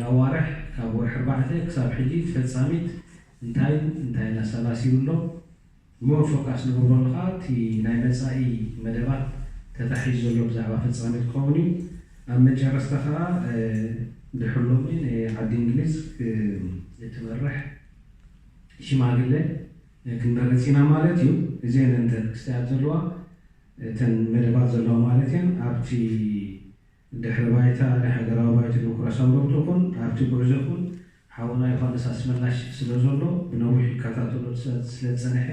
ኣዋርሕ ካብ ወርሒ ኣርባዕተ ክሳብ ሕጂ ፈጻሚት እንታይ እንታይ ኣሰላሲሉ ኣሎ? እሞ ፎካስ ንገብረሉ ከዓ እቲ ናይ መጻኢ መደባት ተታሒዙ ዘሎ ብዛዕባ ፈጻሚት ክኸውን እዩ። ኣብ መጨረስታ ከዓ ድሕር ሎሚ ንዓዲ እንግሊዝ እትመርሕ ሽማግለ ክንመርፅ ኢና ማለት እዩ። እዚአን እንተ ክስተያት ዘለዋ እተን መደባት ዘለዋ ማለት እየን። ኣብቲ ድሕሪ ባይታ ናይ ሃገራዊ ባይቶ ዲሞክራሲያዊ ለውጢ ይኹን ኣብቲ ጉዕዞ ይኹን ሓውና ዮሃንስ ኣስመላሽ ስለ ዘሎ ብነዊሕ ይከታተሎ ስለ ዝጸንሐ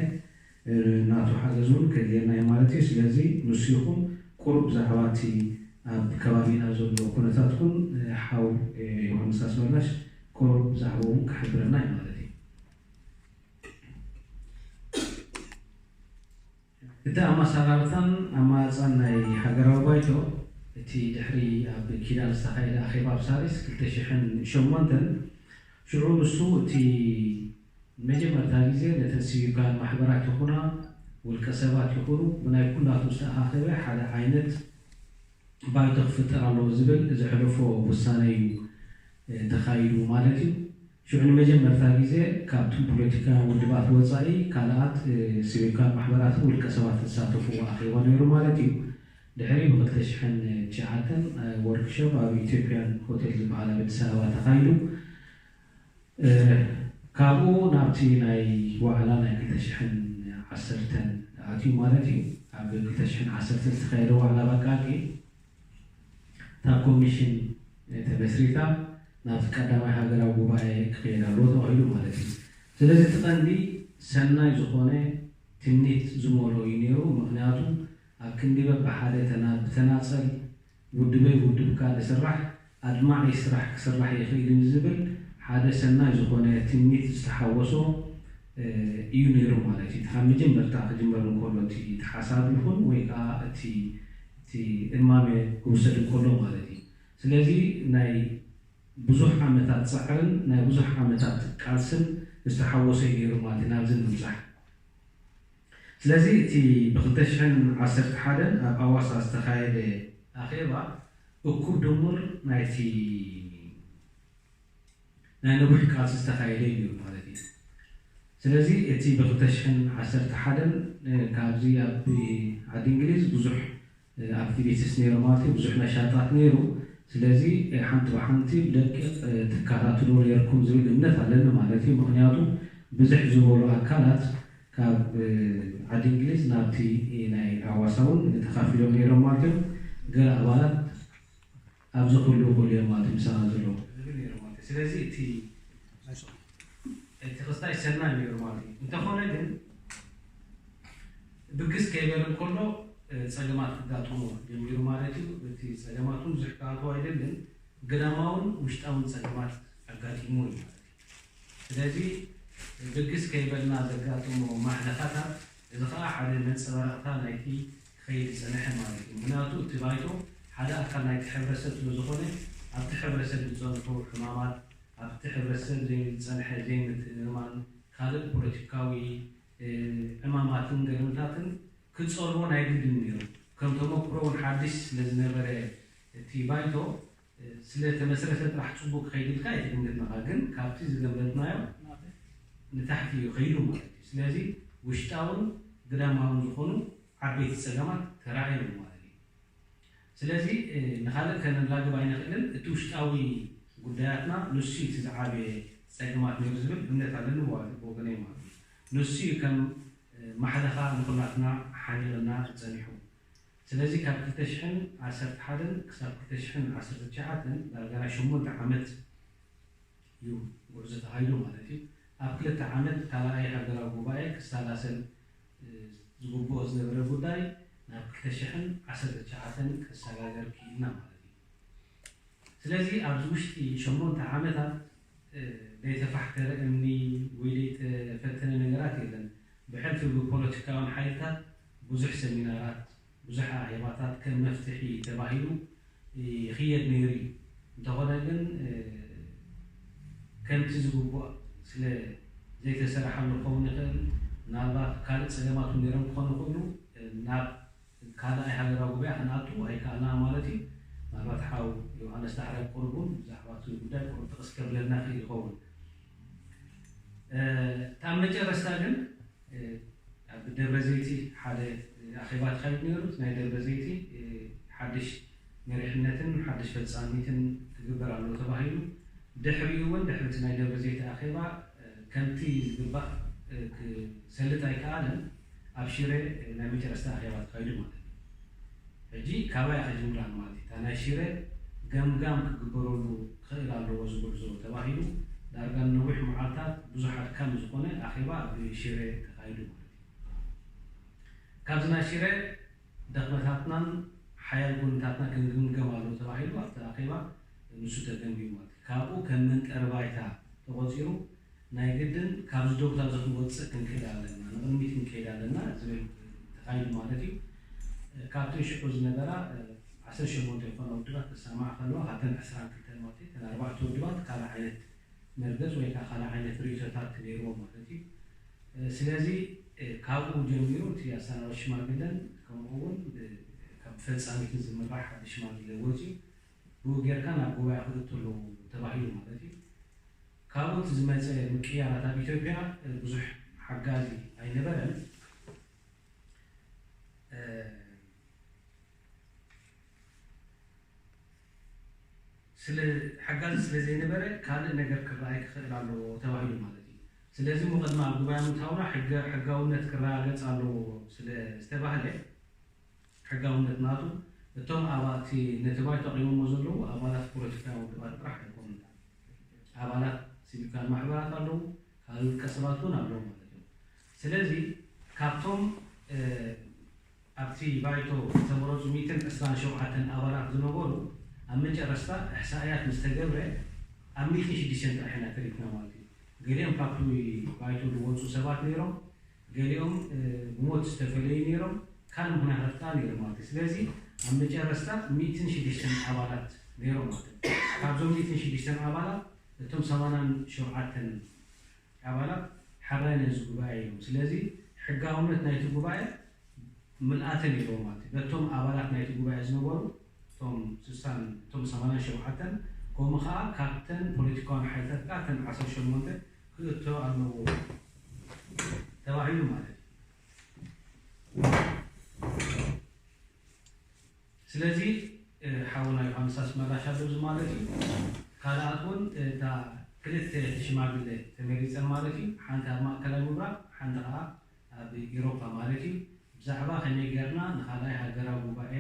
ናቱ ሓገዝ እውን ከድልየና እዩ ማለት እዩ። ስለዚ ንሱ ይኹን ቁሩብ ብዛዕባ እቲ ኣብ ከባቢና ዘሎ ኩነታት እውን ሓው ዮሃንስ ኣስመላሽ ቁሩብ ብዛዕባኡ ክሕብረና እዩ ማለት እዩ። እቲ ኣመሰራርታን ኣማራፃን ናይ ሃገራዊ ባይቶ እቲ ድሕሪ ኣብ ኪዳን ዝተኻየደ ኣኼባ ኣብ ሳሪስ ክልተ ሽሕን ሸሞንተን ሽዑ ንሱ እቲ መጀመርታ ግዜ ነተን ሲቪካውያን ማሕበራት ይኹና ውልቀ ሰባት ይኹኑ ብናይ ኩላቱ ዝተኣኻኸበ ሓደ ዓይነት ባይቶ ክፍጠር ኣለዎ ዝብል ዘሕለፎ ውሳነ እዩ ተኻይዱ ማለት እዩ። ሽዑ ንመጀመርታ ግዜ ካብቶም ፖለቲካውያን ውድባት ወፃኢ ካልኣት ሲቪካውያን ማሕበራትን ውልቀ ሰባት ዝሳተፍዎ ኣኼባ ነይሩ ማለት እዩ። ድሕሪ ብ ክልተ ሽሕን ትሽዓተን ወርክሾፕ ኣብ ኢትዮጵያን ሆቴል ዝበሃል ኣብ ኣዲስ ኣበባ ተኻይዱ። ካብኡ ናብቲ ናይ ዋዕላ ናይ ክልተ ሽሕን ዓሰርተን ኣትዩ ማለት እዩ። ኣብ ክልተ ሽሕን ዓሰርተን ዝተኻየደ ዋዕላ ባቃቂ እታ ኮሚሽን ተመስሪታ ናብቲ ቀዳማይ ሃገራዊ ጉባኤ ክኸየድ ኣለዎ ተባሂሉ ማለት እዩ። ስለዚ እቲ ቀንዲ ሰናይ ዝኾነ ትምኒት ዝመልኦ እዩ ነይሩ። ምክንያቱ ኣብ ክንዲ በብሓደ ተና- ብተናፀል ውድበይ ውድብካ ዝስራሕ ኣድማዒ ስራሕ ክስራሕ ይኽእል እዩ ዝብል ሓደ ሰናይ ዝኾነ ትምኒት ዝተሓወሶ እዩ ነይሩ ማለት እዩ። ካብ መጀመርታ ክጅመር እንከሎ እቲ ሓሳብ ይኹን ወይ ከዓ እቲ እቲ እማመ ክውሰድ እንከሎ ማለት እዩ። ስለዚ ናይ ብዙሕ ዓመታት ፃዕርን ናይ ብዙሕ ዓመታት ቃልስን ዝተሓወሰ እዩ ነይሩ ማለት እዩ ናብዚ ንምብፃሕ። ስለዚ እቲ ብ ክልተ ሽሕን ዓሰርተ ሓደን ኣብ ኣዋሳ ዝተኻየደ ኣኼባ እኩብ ድሙር ናይቲ ናይ ነዊሕ ቃልሲ ዝተኻየደ እዩ ማለት እዩ። ስለዚ እቲ ብ ክልተ ሽሕን ዓሰርተ ሓደን ካብዚ ኣብ ዓዲ እንግሊዝ ብዙሕ ኣክቲቪቲስ ነይሩ ማለት እዩ፣ ብዙሕ ነሻጣት ነይሩ። ስለዚ ሓንቲ ብሓንቲ ብደቂቕ ትከታትሉ ነርኩም ዝብል እምነት ኣለኒ ማለት እዩ። ምክንያቱ ብዝሕ ዝበሉ ኣካላት ካብ ዓዲ እንግሊዝ ናብቲ ናይ ኣዋሳ እውን ተኻፊሎም ነይሮም ማለት እዮም። ገለ ኣባላት ኣብዚ ኩሉ ይኽእሉ እዮም ማለት ምሳና ዘለዉ ዝብል ነይሩ ማለት እዩ። ስለዚ እቲ እቲ ክስታይ ሰናይ ነይሩ ማለት እዩ። እንተኾነ ግን ብግስ ከይበለ እንከሎ ፀገማት ክጋጥሞ ጀሚሩ ማለት እዩ። እቲ ፀገማት እውን ብዙሕ ክኣትዎ ኣይደልን፣ ግዳማውን ውሽጣውን ፀገማት ኣጋጢሞ እዩ ማለት እዩ። ስለዚ ብግስ ከይበልና ዘጋጥሞ ማሕለኻታት እዚ ከዓ ሓደ መንፀባረቕታ ናይቲ ክኸይድ ዝፀንሐ ማለት እዩ። ምክንያቱ እቲ ባይቶ ሓደ ኣካል ናይቲ ሕብረተሰብ ስለ ዝኾነ ኣብቲ ሕብረተሰብ ዝፀንሑ ሕማማት ኣብቲ ሕብረተሰብ ዝፀንሐ ዘይምትእምማን ካልእ ፖለቲካዊ ዕማማትን ገርምታትን ክፀልዎ ናይ ግድን ነይሩ። ከም ተመክሮ እውን ሓድሽ ስለ ዝነበረ እቲ ባይቶ ስለ ተመስረተ ጥራሕ ፅቡቅ ክኸይድ ኢልካ ኣይትግምት ነኻ፣ ግን ካብቲ ዝገመትናዮ ንታሕቲ እዩ ከይዱ ማለት እዩ። ስለዚ ውሽጣውን ግዳማውን ዝኾኑ ዓበይቲ ፀገማት ተራእዮም ማለት እዩ። ስለዚ ንኻልእ ከነላግብ ኣይንኽእልን። እቲ ውሽጣዊ ጉዳያትና ንሱ እቲ ዝዓበየ ፀገማት ነይሩ ዝብል እምነት ኣለኒ ብወገነይ ማለት እዩ። ንሱ እዩ ከም ማሕለኻ ንኩላትና ሓኒቕና ፀኒሑ። ስለዚ ካብ ክልተ ሽሕን ዓሰርተ ሓደን ክሳብ ክልተ ሽሕን ዓሰርተ ትሽዓተን ዳርጋ ናይ ሸሞንተ ዓመት እዩ ጉዕዞ ተኻይዱ ማለት እዩ። ኣብ ክልተ ዓመት ካልኣይ ሃገራዊ ጉባኤ ክሰላሰል ዝግብኦ ዝነበረ ጉዳይ ናብ ክልተ ሽሕን ዓሰርተ ትሽዓተን ከሰጋገር ክኢልና ማለት እዩ። ስለዚ ኣብዚ ውሽጢ ሸሞንተ ዓመታት ዘይተፋሕተረ እምኒ ወይ ዘይተፈተነ ነገራት የለን። ብሕልፊ ብፖለቲካውያን ሓይልታት ብዙሕ ሰሚናራት፣ ብዙሕ ኣኼባታት ከም መፍትሒ ተባሂሉ ይኽየድ ነይሩ እዩ። እንተኾነ ግን ከምቲ ዝግቡእ ስለ ዘይተሰራሓሉ ክኸውን ይኽእል። ምናልባት ካልእ ፀገማት እውን ነይሮም ክኾኑ ይኽእሉ። ናብ ካልኣይ ሃገራዊ ጉባኤ ክንኣቱ ኣይከኣልና ማለት እዩ። ምናልባት ሓው ዮሃንስ ዳሕራይ ቁሩብ እውን ብዛዕባ እቲ ጉዳይ ቁሩብ ጥቕስ ከብለልና ክእል ይኸውን። እታ መጨረስታ ግን ኣብ ደብረ ዘይቲ ሓደ ኣኼባ ተኻይድ ነይሩ። ናይ ደብረ ዘይቲ ሓድሽ መሪሕነትን ሓድሽ ፈጻሚትን ክግበር ኣለዎ ተባሂሉ፣ ድሕሪኡ እውን ድሕሪ እቲ ናይ ደብረ ዘይቲ ኣኼባ ከምቲ ዝግባእ ክሰልጥ ኣይከኣለን። ኣብ ሽረ ናይ መጨረስታ ኣኼባ ተኻይዱ ማለት እዩ። ሕጂ ካባይ ከጅምራ ማለት እዩ። እታ ናይ ሽረ ገምጋም ክግበረሉ ክኽእል ኣለዎ ዝጉዕዞ ተባሂሉ ዳርጋ ነዊሕ መዓልታት ብዙሕ ኣድካሚ ዝኾነ ኣኼባ ኣብ ሽረ ተኻይዱ ማለት እዩ። ካብዚ ናይ ሽረ ደኽመታትናን ሓያል ጎንታትና ክንግምገም ኣለዎ ተባሂሉ ኣብቲ ኣኼባ ንሱ ተገምጊሙ ማለት እዩ። ካብኡ ከም መንጠሪ ባይታ ተቖጺሩ ናይ ግድን ካብዚ ደውታ እዚ ክንወፅእ ክንክእል ኣለና፣ ንቕድሚት ክንከይድ ኣለና ዝብል ተኻይዱ ማለት እዩ። ካብተን ሽዑ ዝነበራ ዓሰርተ ሸሞንተ ዝኾና ውድባት ክሰማዕ ከለዋ ካብተን ዕስራን ክልተን ማለት እዩ፣ እተን ኣርባዕተ ውድባት ካልእ ዓይነት መርገፅ ወይ ከዓ ካልእ ዓይነት ርእይቶታት ነይርዎም ማለት እዩ። ስለዚ ካብኡ ጀሚሩ እቲ ኣሰናባቲ ሽማግለን ከምኡ እውን ካብ ፈፃሚትን ዝምራሕ ሓደ ሽማግለ ወፂኡ ብኡ ጌርካ ናብ ጉባኤ ክእቱ ኣለዎ ተባሂሉ ማለት እዩ። ካብኡ እቲ ዝመፀ ምቅያራት ኣብ ኢትዮጵያ ብዙሕ ሓጋዚ ኣይነበረን። ስለ ሓጋዚ ስለ ዘይነበረ ካልእ ነገር ክረኣይ ክኽእል ኣለዎ ተባሂሉ ማለት እዩ። ስለዚ እሞ ቅድሚ ኣብ ጉባኤ ምእታውና ሕጋውነት ክረጋገፅ ኣለዎ ስለ ዝተባህለ ሕጋውነት ናቱ እቶም ኣብቲ ነቲ ባይቶ ኣቕሪቦሞ ዘለዉ ኣባላት ፖለቲካዊ ውድባት ጥራሕ ኣይኮኑን። ኣባላት ሲቪካዊ ማሕበራት ኣለዉ፣ ካልእ ውልቀ ሰባት እውን ኣለዉ ማለት እዮም። ስለዚ ካብቶም ኣብቲ ባይቶ ዝተመረፁ ሚእትን ዕስራን ሸውዓተን ኣባላት ዝነበሩ ኣብ መጨረስታ እሕሳእያት ምስ ተገብረ ኣብ ሚእትን ሽዱሽተን ጥራሕ ኢና ተሪፍና ማለት እዩ። ገሊኦም ካብቲ ባይቶ ዝወፁ ሰባት ነይሮም፣ ገሊኦም ብሞት ዝተፈለዩ ነይሮም፣ ካልእ ምኽንያታት ከዓ ነይሮም ማለት እዩ። ስለዚ ኣብ መጨረስታ ሚእትን ሽዱሽተን ኣባላት ነይሮም ማለት እዩ። ካብዞም ሚእትን ሽዱሽተን ኣባላት እቶም ሰማንያን ሸውዓተን ኣባላት ሓራይ ናይዚ ጉባኤ እዮም። ስለዚ ሕጋውነት ናይቲ ጉባኤ ምልኣተ ነይርዎ ማለት እዩ። በቶም ኣባላት ናይቲ ጉባኤ ዝነበሩ እቶም ስሳን እቶም ሰማንያን ሸውዓተን ከምኡ ከዓ ካብተን ፖለቲካውያን ሓይልታት ከዓ እተን ዓሰርተ ሸሞንተ ክእቶ ኣለዎ ተባሂሉ ማለት እዩ። ስለዚ ሓውና ዮሃንስ ኣስመላሽ ኣሎ እዚ ማለት እዩ። ካልኣት እውን እታ ክልተ ሽማግለ ተመሪፀን ማለት እዩ። ሓንቲ ኣብ ማእከላይ ምብራቕ፣ ሓንቲ ከዓ ኣብ ኢሮፓ ማለት እዩ። ብዛዕባ ከመይ ጌርና ንካልኣይ ሃገራዊ ጉባኤ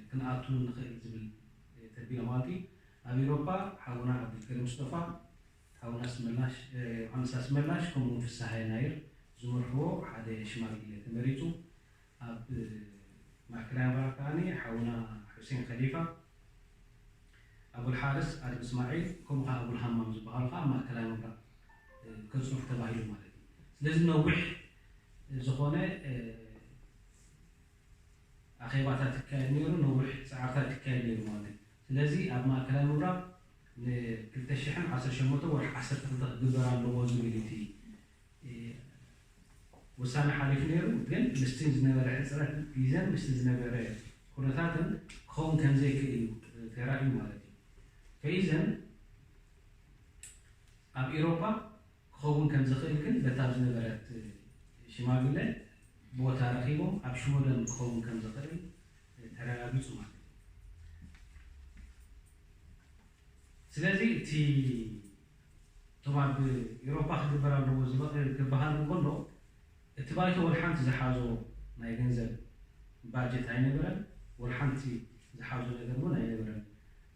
ክንኣቱ ንኽእል ዝብል ተቢሎ ማለት እዩ። ኣብ ኢሮፓ ሓውና ዓብዱልከሪም ሙስጠፋ፣ ሓውና ኣስመላሽ፣ ዮሃንስ ኣስመላሽ ከምኡውን ፍስሃየ ናይር ዝመርሕዎ ሓደ ሽማግለ ተመሪፁ። ኣብ ማእከላይ ኣምራር ከኣ ሓውና ሑሴን ከሊፋ፣ ኣቡልሓርስ ኣደም እስማዒል፣ ከምኡ ከኣ ኣቡልሃማም ዝበሃሉ ከኣ ኣብ ማእከላይ ምብራቕ ከጽንሑ ተባሂሉ ማለት እዩ። ስለዚ ነዊሕ ዝኾነ ኣኼባታት ይካየድ ነይሩ፣ ነዊሕ ጻዕርታት ይካየድ ነይሩ ማለት እዩ። ስለዚ ኣብ ማእከላይ ምብራቕ ንክልተ ሽሕን ዓሰርተ ሸሞንተ ወርሒ ዓሰርተ ክልተ ክግበር ኣለዎ ዝብል እቲ ውሳነ ሓሊፉ ነይሩ። ግን ምስቲ ዝነበረ ሕፅረት ግዜን ምስቲ ዝነበረ ኩነታትን ክኸውን ከምዘይክእል እዩ ተራእዩ ማለት እዩ። ፈይዘን ኣብ ኤሮፓ ክኸውን ከም ዝኽእል ግን በታ ዝነበረት ሽማግለ ቦታ ረኺቦም ኣብ ሽወደን ክኸውን ከም ዝኽእል ተረጋጊፁ ማለት እዩ። ስለዚ እቲ እቶም ኣብ ኤሮፓ ክግበር ኣለዎ ዝበ- ክበሃል እንከሎ እቲ ባይቶ ወልሓንቲ ዝሓዞ ናይ ገንዘብ ባጀት ኣይነበረን፣ ወልሓንቲ ዝሓዞ ነገር እውን ኣይነበረን።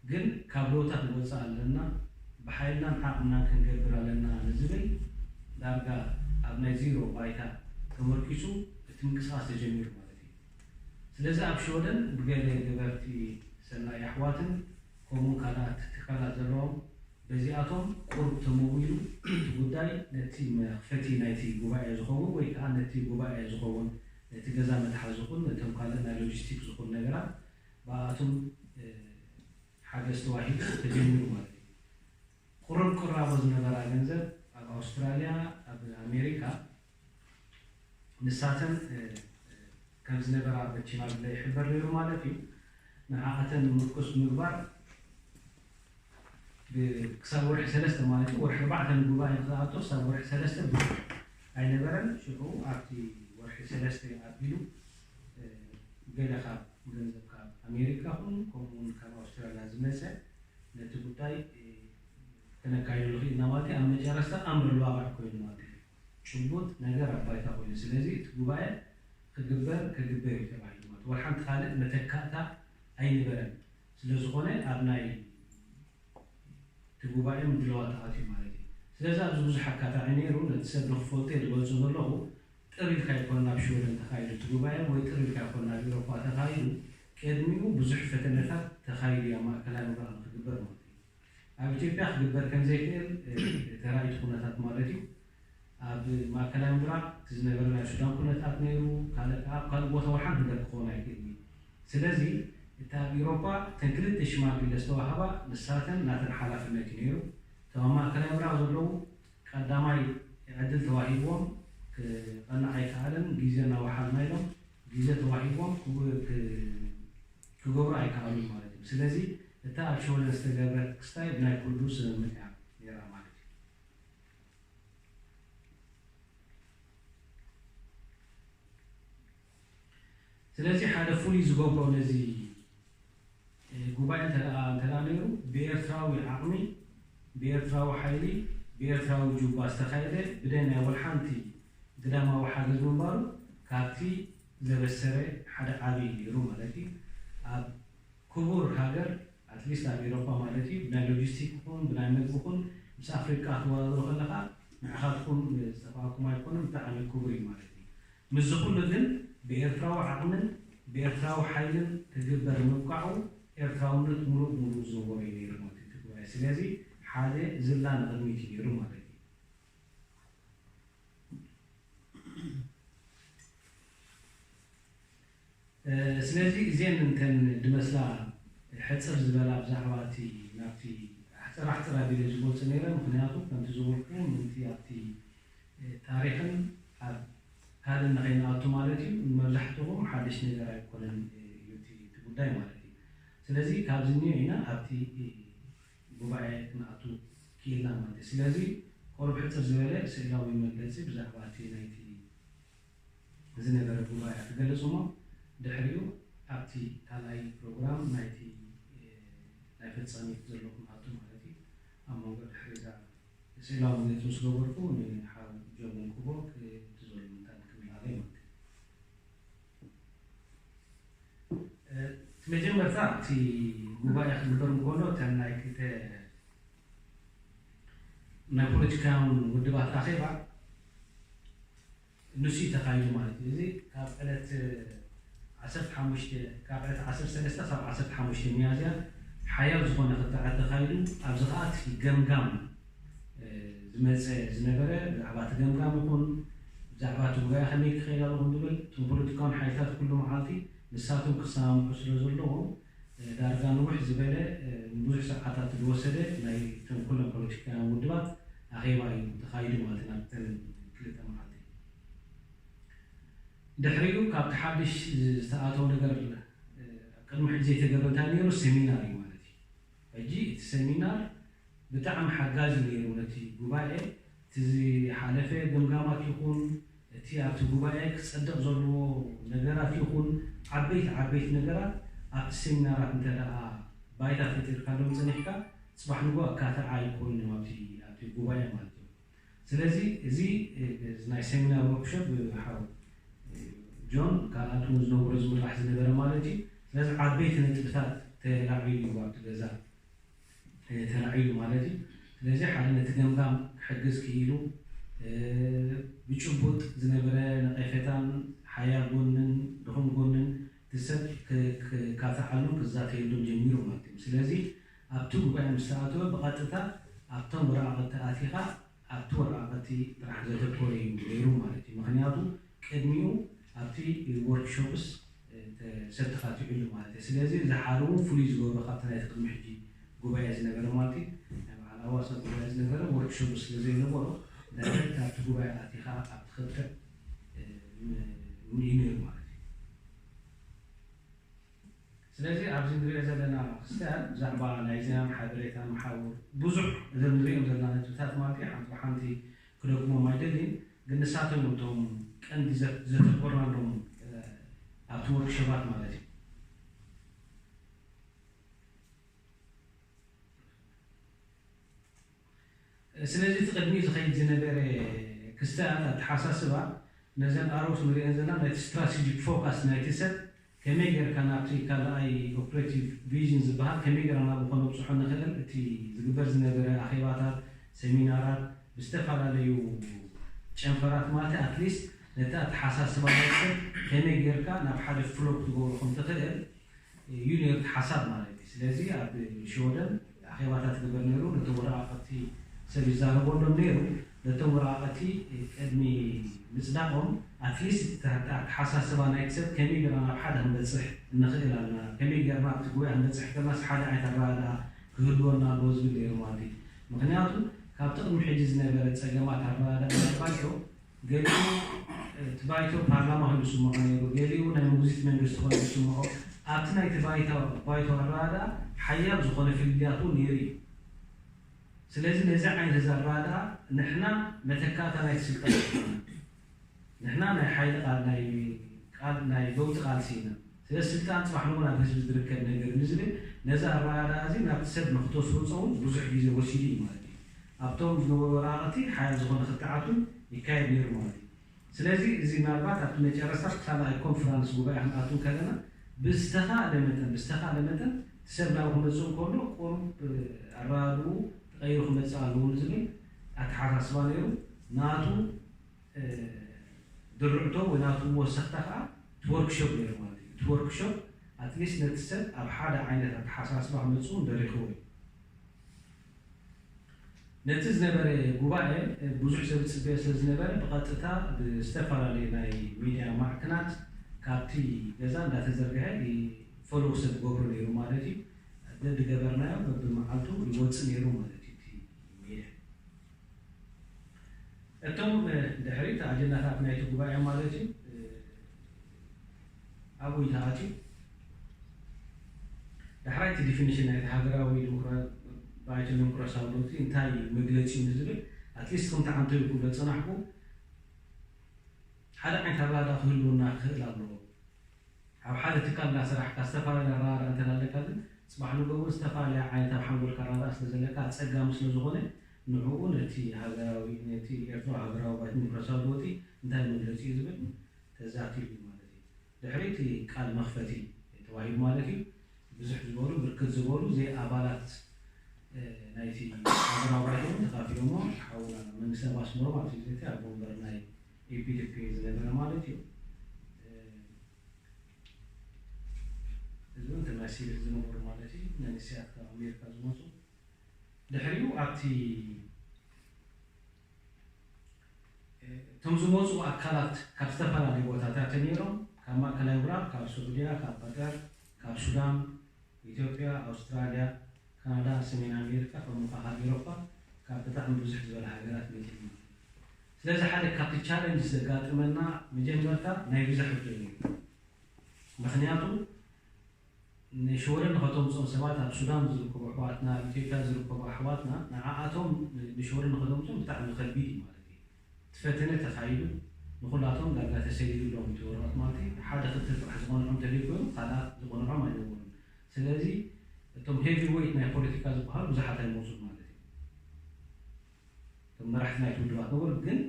ግን ካብ ሎታ ክንወፅእ ኣለና፣ ብሓይልናን ዓቕምናን ክንገብር ኣለና ንዝብል ዳርጋ ኣብ ናይ ዚሮ ባይታ ተመርኪሱ እቲ ምንቅስቃስ ተጀሚሩ ማለት እዩ። ስለዚ ኣብ ሽወደን ብገለ ገበርቲ ሰናይ ኣሕዋትን ከምኡ ካልኣት ትካላት ዘለዎም በዚኣቶም ቁሩብ ተመዊሉ እቲ ጉዳይ ነቲ መኽፈቲ ናይቲ ጉባኤ ዝኸውን ወይ ከዓ ነቲ ጉባኤ ዝኸውን ነቲ ገዛ መትሓዚ ይኹን ነቶም ካልእ ናይ ሎጂስቲክ ዝኹን ነገራት ብኣቶም ሓገዝ ተዋሂቡ ተጀሚሩ ማለት እዩ። ቁሩብ ቅራቦ ዝነበራ ገንዘብ ኣብ ኣውስትራልያ ኣብ ኣሜሪካ ንሳተን ከም ዝነበራ በቲ ሽማግለ ይሕበር ነይሩ ማለት እዩ። ንዓኣተን ምርኩስ ምግባር ክሳብ ወርሒ ሰለስተ ማለት እዩ። ወርሒ ኣርባዕተ ንጉባኤ ክኣቶ ክሳብ ወርሒ ሰለስተ ብዙሕ ኣይነበረን። ሽዑ ኣብቲ ወርሒ ሰለስተ ኣቢሉ ገለ ካብ ገንዘብ ካብ ኣሜሪካ ኹን ከምኡውን ካብ ኣውስትራልያ ዝመፀ ነቲ ጉዳይ ክነካይዶ ንኽእል ኢና ማለት እዩ። ኣብ መጨረስታ ኣምር ለዋባዕ ኮይኑ ማለት እዩ። ጭቡጥ ነገር ኣብ ባይታ ኮይኑ ስለዚ እቲ ጉባኤ ክግበር ክግበር እዩ ተባሂሉ ማለት ወላ ሓንቲ ካልእ መተካእታ ኣይነበረን። ስለዝኾነ ኣብ ናይ እቲ ጉባኤ ምድላዋት ኣትዩ ማለት እዩ። ስለዚ ኣብዚ ብዙሕ ኣካታዒ ነይሩ። ነቲ ሰብ ንክፈልጦ እየ ዝገልጾ ዘለኹ። ጥር ኢልካ ኣይኮነን ኣብ ሽወደን ተኻይዱ እቲ ጉባኤ ወይ ጥር ኢልካ ኣይኮነን ኣብ ኤውሮፓ ተኻይዱ። ቅድሚኡ ብዙሕ ፈተነታት ተኻይዱ እዩ ኣብ ማእከላይ ምብራቕ ንክግበር ማለት እዩ። ኣብ ኢትዮጵያ ክግበር ከም ዘይክእል ተራእዩ እቲ ኩነታት ማለት እዩ። ኣብ ማእከላይ ምብራቕ እቲ ዝነበረ ናይ ሱዳን ኩነታት ነይሩ። ካልእ ኣብ ካልእ ቦታ ወሓን ነገር ክኸውን ኣይክእልን እዩ። ስለዚ እቲ ኣብ ኢሮፓ እተን ክልተ ሽማግለ ዝተዋህባ ንሳተን ናተን ሓላፍነት እዩ ነይሩ። እቶም ኣብ ማእከላይ ምብራቕ ዘለዉ ቀዳማይ ዕድል ተዋሂብዎም ክቐንዕ ኣይከኣለን። ግዜ እናወሓልና ኢሎም ግዜ ተዋሂብዎም ክገብሩ ኣይከኣሉን ማለት እዩ። ስለዚ እታ ኣብ ሸወደን ዝተገብረት ክስታይ ብናይ ኩሉ ስምምዕ እያ ነይራ ማለት እዩ። ስለዚ ሓደ ፍሉይ ዝገብሮ ነዚ ጉባኤ እንተ እንተ ነይሩ ብኤርትራዊ ዓቕሚ ብኤርትራዊ ሓይሊ ብኤርትራዊ ጁባ ዝተኻየደ ብደይ ናይ ወልሓንቲ ግዳማዊ ሓገዝ ምንባሩ ካብቲ ዘበሰረ ሓደ ዓብዪ ነይሩ ማለት እዩ። ኣብ ክቡር ሃገር ኣትሊስት ኣብ ኤሮፓ ማለት እዩ ብናይ ሎጂስቲክ ይኹን ብናይ መግቢ ይኹን ምስ ኣፍሪቃ ክትወዳደሩ ከለኻ ንዓኻትኩም ዝጠፋእኩም ኣይኮኑን። ብጣዕሚ ክቡር እዩ ማለት እዩ። ምስዚ ኩሉ ግን ብኤርትራዊ ዓቕምን ብኤርትራዊ ሓይልን ክግበር ምብቃዑ ኤርትራውነት ሙሉእ ብሙሉእ ዝዘወር እዩ ነይሩ ማለት እዩ እቲ ጉባኤ። ስለዚ ሓደ ዝላ ንቕድሚት እዩ ነይሩ ማለት እዩ። ስለዚ እዚአን እንተን ድመስላ ሕፅር ዝበላ ብዛዕባ እቲ ናብቲ ሕፅር ኣሕፅር ኣቢለ ዝገልፅ ነይረ። ምክንያቱ ከምቲ ዝበልኩ ምንቲ ኣብቲ ታሪክን ኣብ ካልእ ንኸይንኣቱ ማለት እዩ። ንመብዛሕትኹም ሓድሽ ነገር ኣይኮነን እዩ እቲ እቲ ጉዳይ ማለት እዩ። ስለዚ ካብዚ እኒኦ ኢና ኣብቲ ጉባኤ ክንኣቱ ክኢልና ማለት እዩ። ስለዚ ቁሩብ ሕፅር ዝበለ ስእላዊ መግለፂ ብዛዕባ እቲ ናይቲ ዝነበረ ጉባኤ ክገልፅ እሞ ድሕሪኡ ኣብቲ ካልኣይ ፕሮግራም ናይቲ ናይ ፈፃሚት ዘሎ ክንኣቱ ማለት እዩ። ኣብ መንጎ ድሕሪ እዛ ስእላዊ መግለፂ ምስ ገበርኩ ንሓው ጆን መንክቦ ክእቱ ዘሎ ምንታን ክምላለይ ማለት እዩ። እቲ መጀመርታ እቲ ጉባኤ ክግበር እንከሎ እተን ናይ ክልተ ናይ ፖለቲካውያን ውድባት ኣኼባ ንሱ እዩ ተኻይዱ ማለት እዩ። እዚ ካብ ዕለት ዓሰርተ ሓሙሽተ ካብ ዕለት ዓሰርተ ሰለስተ ካብ ዓሰርተ ሓሙሽተ ሚያዝያ ሓያል ዝኾነ ክትዓት ተኻይዱ ኣብዚ ከዓ እቲ ገምጋም ዝመፀ ዝነበረ ብዛዕባ እቲ ገምጋም ይኹን ብዛዕባ እቲ ጉባኤ ከመይ ክኸይድ ኣለኹም ዝብል እቶም ፖለቲካውን ሓይልታት ኩሉ መዓልቲ ንሳቶም ክሰማምዑ ስለ ዘለዎም ዳርጋ ንውሕ ዝበለ ብዙሕ ሰዓታት ዝወሰደ ናይ እተን ኩለን ፖለቲካውያን ውድባት ኣኼባ እዩ ተኻይዱ ማለት ናብተን ክልተ መዓልቲ። ድሕሪኡ ካብቲ ሓድሽ ዝተኣተወ ነገር ኣብ ቅድሚ ሕጂ ዘይተገብረ እንታይ ነይሩ? ሰሚናር እዩ ማለት እዩ። ሕጂ እቲ ሰሚናር ብጣዕሚ ሓጋዚ ነይሩ ነቲ ጉባኤ። እቲ ዝሓለፈ ገምጋማት ይኹን እቲ ኣብቲ ጉባኤ ክፀድቕ ዘለዎ ነገራት ይኹን ዓበይቲ ዓበይቲ ነገራት ኣብቲ ሰሚናራት እንተ ደኣ ባይታ ፈጢርካሎም ፀኒሕካ ፅባሕ ንጎ ኣካታዓ ይኮኑ ኣብቲ ኣብቲ ጉባኤ ማለት እዩ። ስለዚ እዚ ናይ ሰሚናር ወርክሾፕ ሓው ጆን ካልኣት እውን ዝነብሮ ዝምራሕ ዝነበረ ማለት እዩ። ስለዚ ዓበይቲ ነጥብታት ተላዒሉ እዩ ኣብቲ ገዛ ተላዒሉ ማለት እዩ። ስለዚ ሓደ ነቲ ገምጋም ክሕግዝ ክኢሉ ብጭቡጥ ዝነበረ ነቐፌታን ሓያል ጎንን ድኹም ጎንን እቲ ሰብ ክካታዓሉን ክዛተየሉን ጀሚሩ ማለት እዩ። ስለዚ ኣብቲ ጉባኤ ምስ ተኣተወ ብቐጥታ ኣብቶም ወረቓቕቲ ኣቲኻ ኣብቲ ወረቓቕቲ ጥራሕ ዘተኮረ እዩ ነይሩ ማለት እዩ። ምክንያቱ ቅድሚኡ ኣብቲ ወርክሾፕስ ተሰተኻቲዑሉ ማለት እዩ። ስለዚ እዚ ሓደ እውን ፍሉይ ዝገብሮ ካብቲ ናይቲ ቅድሚ ሕጂ ጉባኤ ዝነበረ ማለት እዩ ናይ በዓል ኣዋሳ ጉባኤ ዝነበረ ወርክሾፕ ስለ ዘይነበሮ ዳይሬክት ኣብቲ ጉባኤ ኣቲኻ ኣብቲ ከጥዕ እዩ ነይሩ ማለት እዩ። ስለዚ ኣብዚ ንሪኦ ዘለና ክስተያት ብዛዕባ ናይ ዜናን ሓበሬታን መሓውር ብዙሕ እዞም ንሪኦም ዘለና ነጥብታት ማለት እዩ ሓንቲ ብሓንቲ ክደግሞም ኣይደልን፣ ግን ንሳቶም እዮም እቶም ቀንዲ ዘ- ዘተኮርናሎም እ፣ ኣብቲ ወርክሾፓት ማለት እዩ። ስለዚ እቲ ቅድሚኡ ዝኸይድ ዝነበረ ክስተያት ኣተሓሳስባ ነዘን ኣሮውስ ንሪአን ዘለና ነቲ ስትራቴጂክ ፎካስ ናይቲ ሰብ ከመይ ጌርካ ናብቲ ካልኣይ ኦፕሬቲቭ ቪዥን ዝበሃል ከመይ ጌርና ናብኡ ከነብፅሖ ንኽእል እቲ ዝግበር ዝነበረ ኣኼባታት፣ ሰሚናራት ብዝተፈላለዩ ጨንፈራት ማለት ኣትሊስት ነቲ ኣተሓሳስባ ናይቲ ሰብ ከመይ ጌርካ ናብ ሓደ ፍሎ ክትገብሮ ከም ትኽእል እዩ ነይሩ እቲ ሓሳብ ማለት እዩ። ስለዚ ኣብ ሽወደን ኣኼባታት ትግበር ነይሩ። ነቲ ወረቓቕቲ ሰብ ይዛረበሎም ነይሩ። ነቶም ወረቓቕቲ ቅድሚ ምጽዳቖም ኣትሊስት እቲ ኣተሓሳስባ ናይቲ ሰብ ከመይ ጌርና ናብ ሓደ ክንበጽሕ ንኽእል ኣለና፣ ከመይ ጌርና ኣብቲ ጉባኤ ክንበጽሕ ከለናስ ሓደ ዓይነት ኣረዳድኣ ክህልወና ኣለዎ ዝብል ነይሩ ማለት እዩ። ምኽንያቱ ካብቲ ቅድሚ ሕጂ ዝነበረ ጸገማት ኣረዳድኣ ናይ ባይቶ ገሊኡ እቲ ባይቶ ፓርላማ ኮይኑ ዝስምዖ ነይሩ፣ ገሊኡ ናይ ምጉዚት መንግስቲ ኮይኑ ዝስምዖ ኣብቲ ናይቲ ባይቶ ባይቶ ኣረዳድኣ ሓያል ዝኾነ ፍልልያት እውን ነይሩ እዩ። ስለዚ ነዚ ዓይነት እዚ ኣረዳድኣ ንሕና መተካእታ ናይቲ ስልጣን ንሕና ናይ ሓይሊ ቃል ናይ ቃል ናይ ለውጢ ቃልሲ ኢና። ስለዚ ስልጣን ፅባሕ ንጎ ናብ ህዝቢ ዝርከብ ነገር ንዝብል ነዚ ኣረኣእያ እዚ ናብቲ ሰብ ንክተስርፆ እውን ብዙሕ ግዜ ወሲዱ እዩ ማለት እዩ። ኣብቶም ዝነበሩ ወረቓቕቲ ሓያል ዝኾነ ክትዓት እውን ይካየድ ነይሩ ማለት እዩ። ስለዚ እዚ ምናልባት ኣብቲ መጨረስታ ካልኣይ ኮንፈረንስ ጉባኤ ክንኣቱ ከለና ብዝተኻእለ መጠን ብዝተኻእለ መጠን እቲ ሰብ ናብ ክመፅእ እንከሎ ቁሩብ ኣረኣእይኡ ተቐይሩ ክመፅእ ኣለዎ ዝብል ኣተሓሳስባ ነይሩ ናቱ ድርዕቶ ወይ ናቱ ወሰኽታ ከዓ እቲ ወርክሾፕ ነይሩ ማለት እዩ። እቲ ወርክሾፕ ኣትሊስት ነቲ ሰብ ኣብ ሓደ ዓይነት ኣተሓሳስባ ክመፅኡ እንደሪኽዎ እዩ። ነቲ ዝነበረ ጉባኤ ብዙሕ ሰብ ዝፅበዮ ስለ ዝነበረ ብቐጥታ ብዝተፈላለዩ ናይ ሚድያ ማዕክናት ካብቲ ገዛ እንዳተዘርግሐ ፎሎው ሰብ ገብሮ ነይሩ ማለት እዩ። በብገበርናዮ በብመዓልቱ ይወፅእ ነይሩ ማለት እዩ እቲ ሚድያ። እቶም ድሕሪት ኣጀንዳታት ናይቲ ጉባኤ ማለት እዩ ኣብኡ ተኣትዩ ዳሕራይ እቲ ዲፊኒሽን ናይቲ ሃገራዊ ባይቶ ዲሞክራሲያዊ ለውጢ እንታይ መግለፂ እዩ ዝብል ኣትሊስት ከምቲ ዓንተው ክብሎ ዝፀናሕኩ ሓደ ዓይነት ኣረዳድኣ ክህልወና ክኽእል ኣለዎ። ኣብ ሓደ ትካል እናሰራሕካ ዝተፈላለየ ኣረዳድኣ እንተላለካ ግን ፅባሕ ንግሆ እውን ዝተፈላለየ ዓይነት ኣብ ሓንጎልካ ኣረዳድኣ ስለዘለካ ኣፀጋሚ ስለዝኾነ ንዕኡ ነቲ ሃገራዊ ነቲ ኤርትራዊ ሃገራዊ ባይቶ ዲሞክራሲያዊ ለውጢ እንታይ መግለፂ እዩ ዝብል ተዛቲሉ ማለት እዩ። ድሕሪ እቲ ቃል መኽፈቲ ተዋሂቡ ማለት እዩ ብዙሕ ዝበሉ ብርክት ዝበሉ ዘይ ኣባላት ናይቲ ሃገራዊ ባይቶ እውን ተኻፊሎሞ ሓውና መንግስተ ኣስመሮም ኣብቲ ግዜ እቲ ኣቦ ወንበር ናይ ኢፒዲፒ ዝነበረ ማለት እዩ። እዚ እውን ተመሲሉ ዝነበሩ ማለት እዩ መንእሰያት ካብ ኣሜሪካ ዝመፁ ድሕሪኡ ኣብቲ እቶም ዝመፁ ኣካላት ካብ ዝተፈላለዩ ቦታታት እዮም ነይሮም ካብ ማእከላይ ምብራቕ ካብ ስዑድያ ካብ ቀጠር ካብ ሱዳን ኢትዮጵያ ኣውስትራልያ ካናዳ ሰሜን ኣሜሪካ ከምኡ ከዓ ካብ ኤሮፓ ካብ ብጣዕሚ ብዙሕ ዝበለ ሃገራት መፂኦም ማለት እዩ ስለዚ ሓደ ካብቲ ቻለንጅ ዘጋጥመና መጀመርታ ናይ ቪዛ ሕቶ እዩ ነይሩ ምኽንያቱ ንሽወደን ንኸተምፅኦም ሰባት ኣብ ሱዳን ዝርከቡ ኣሕዋትና ኣብ ኢትዮጵያ ዝርከቡ ኣሕዋትና ንዓኣቶም ንሽወደን ንኸተምፅኦም ብጣዕሚ ከቢድ እዩ ማለት እዩ እቲ ፈተነ ተኻይዱ ንኹላቶም ዳርጋ ተሰይዱሎም እቲ ወረቐት ማለት እዩ ሓደ ክልተ ጥራሕ ዝቐንዖም ተደይኮይኑ ካልኣት ዝቐንዖም ኣይነበሩን ስለዚ እቶም ሄቪ ዌይት ናይ ፖለቲካ ዝበሃሉ ብዙሓት ኣይመፁን ማለት እዩ እቶም መራሕቲ ናይቲ ውድባት ነበሩ ግን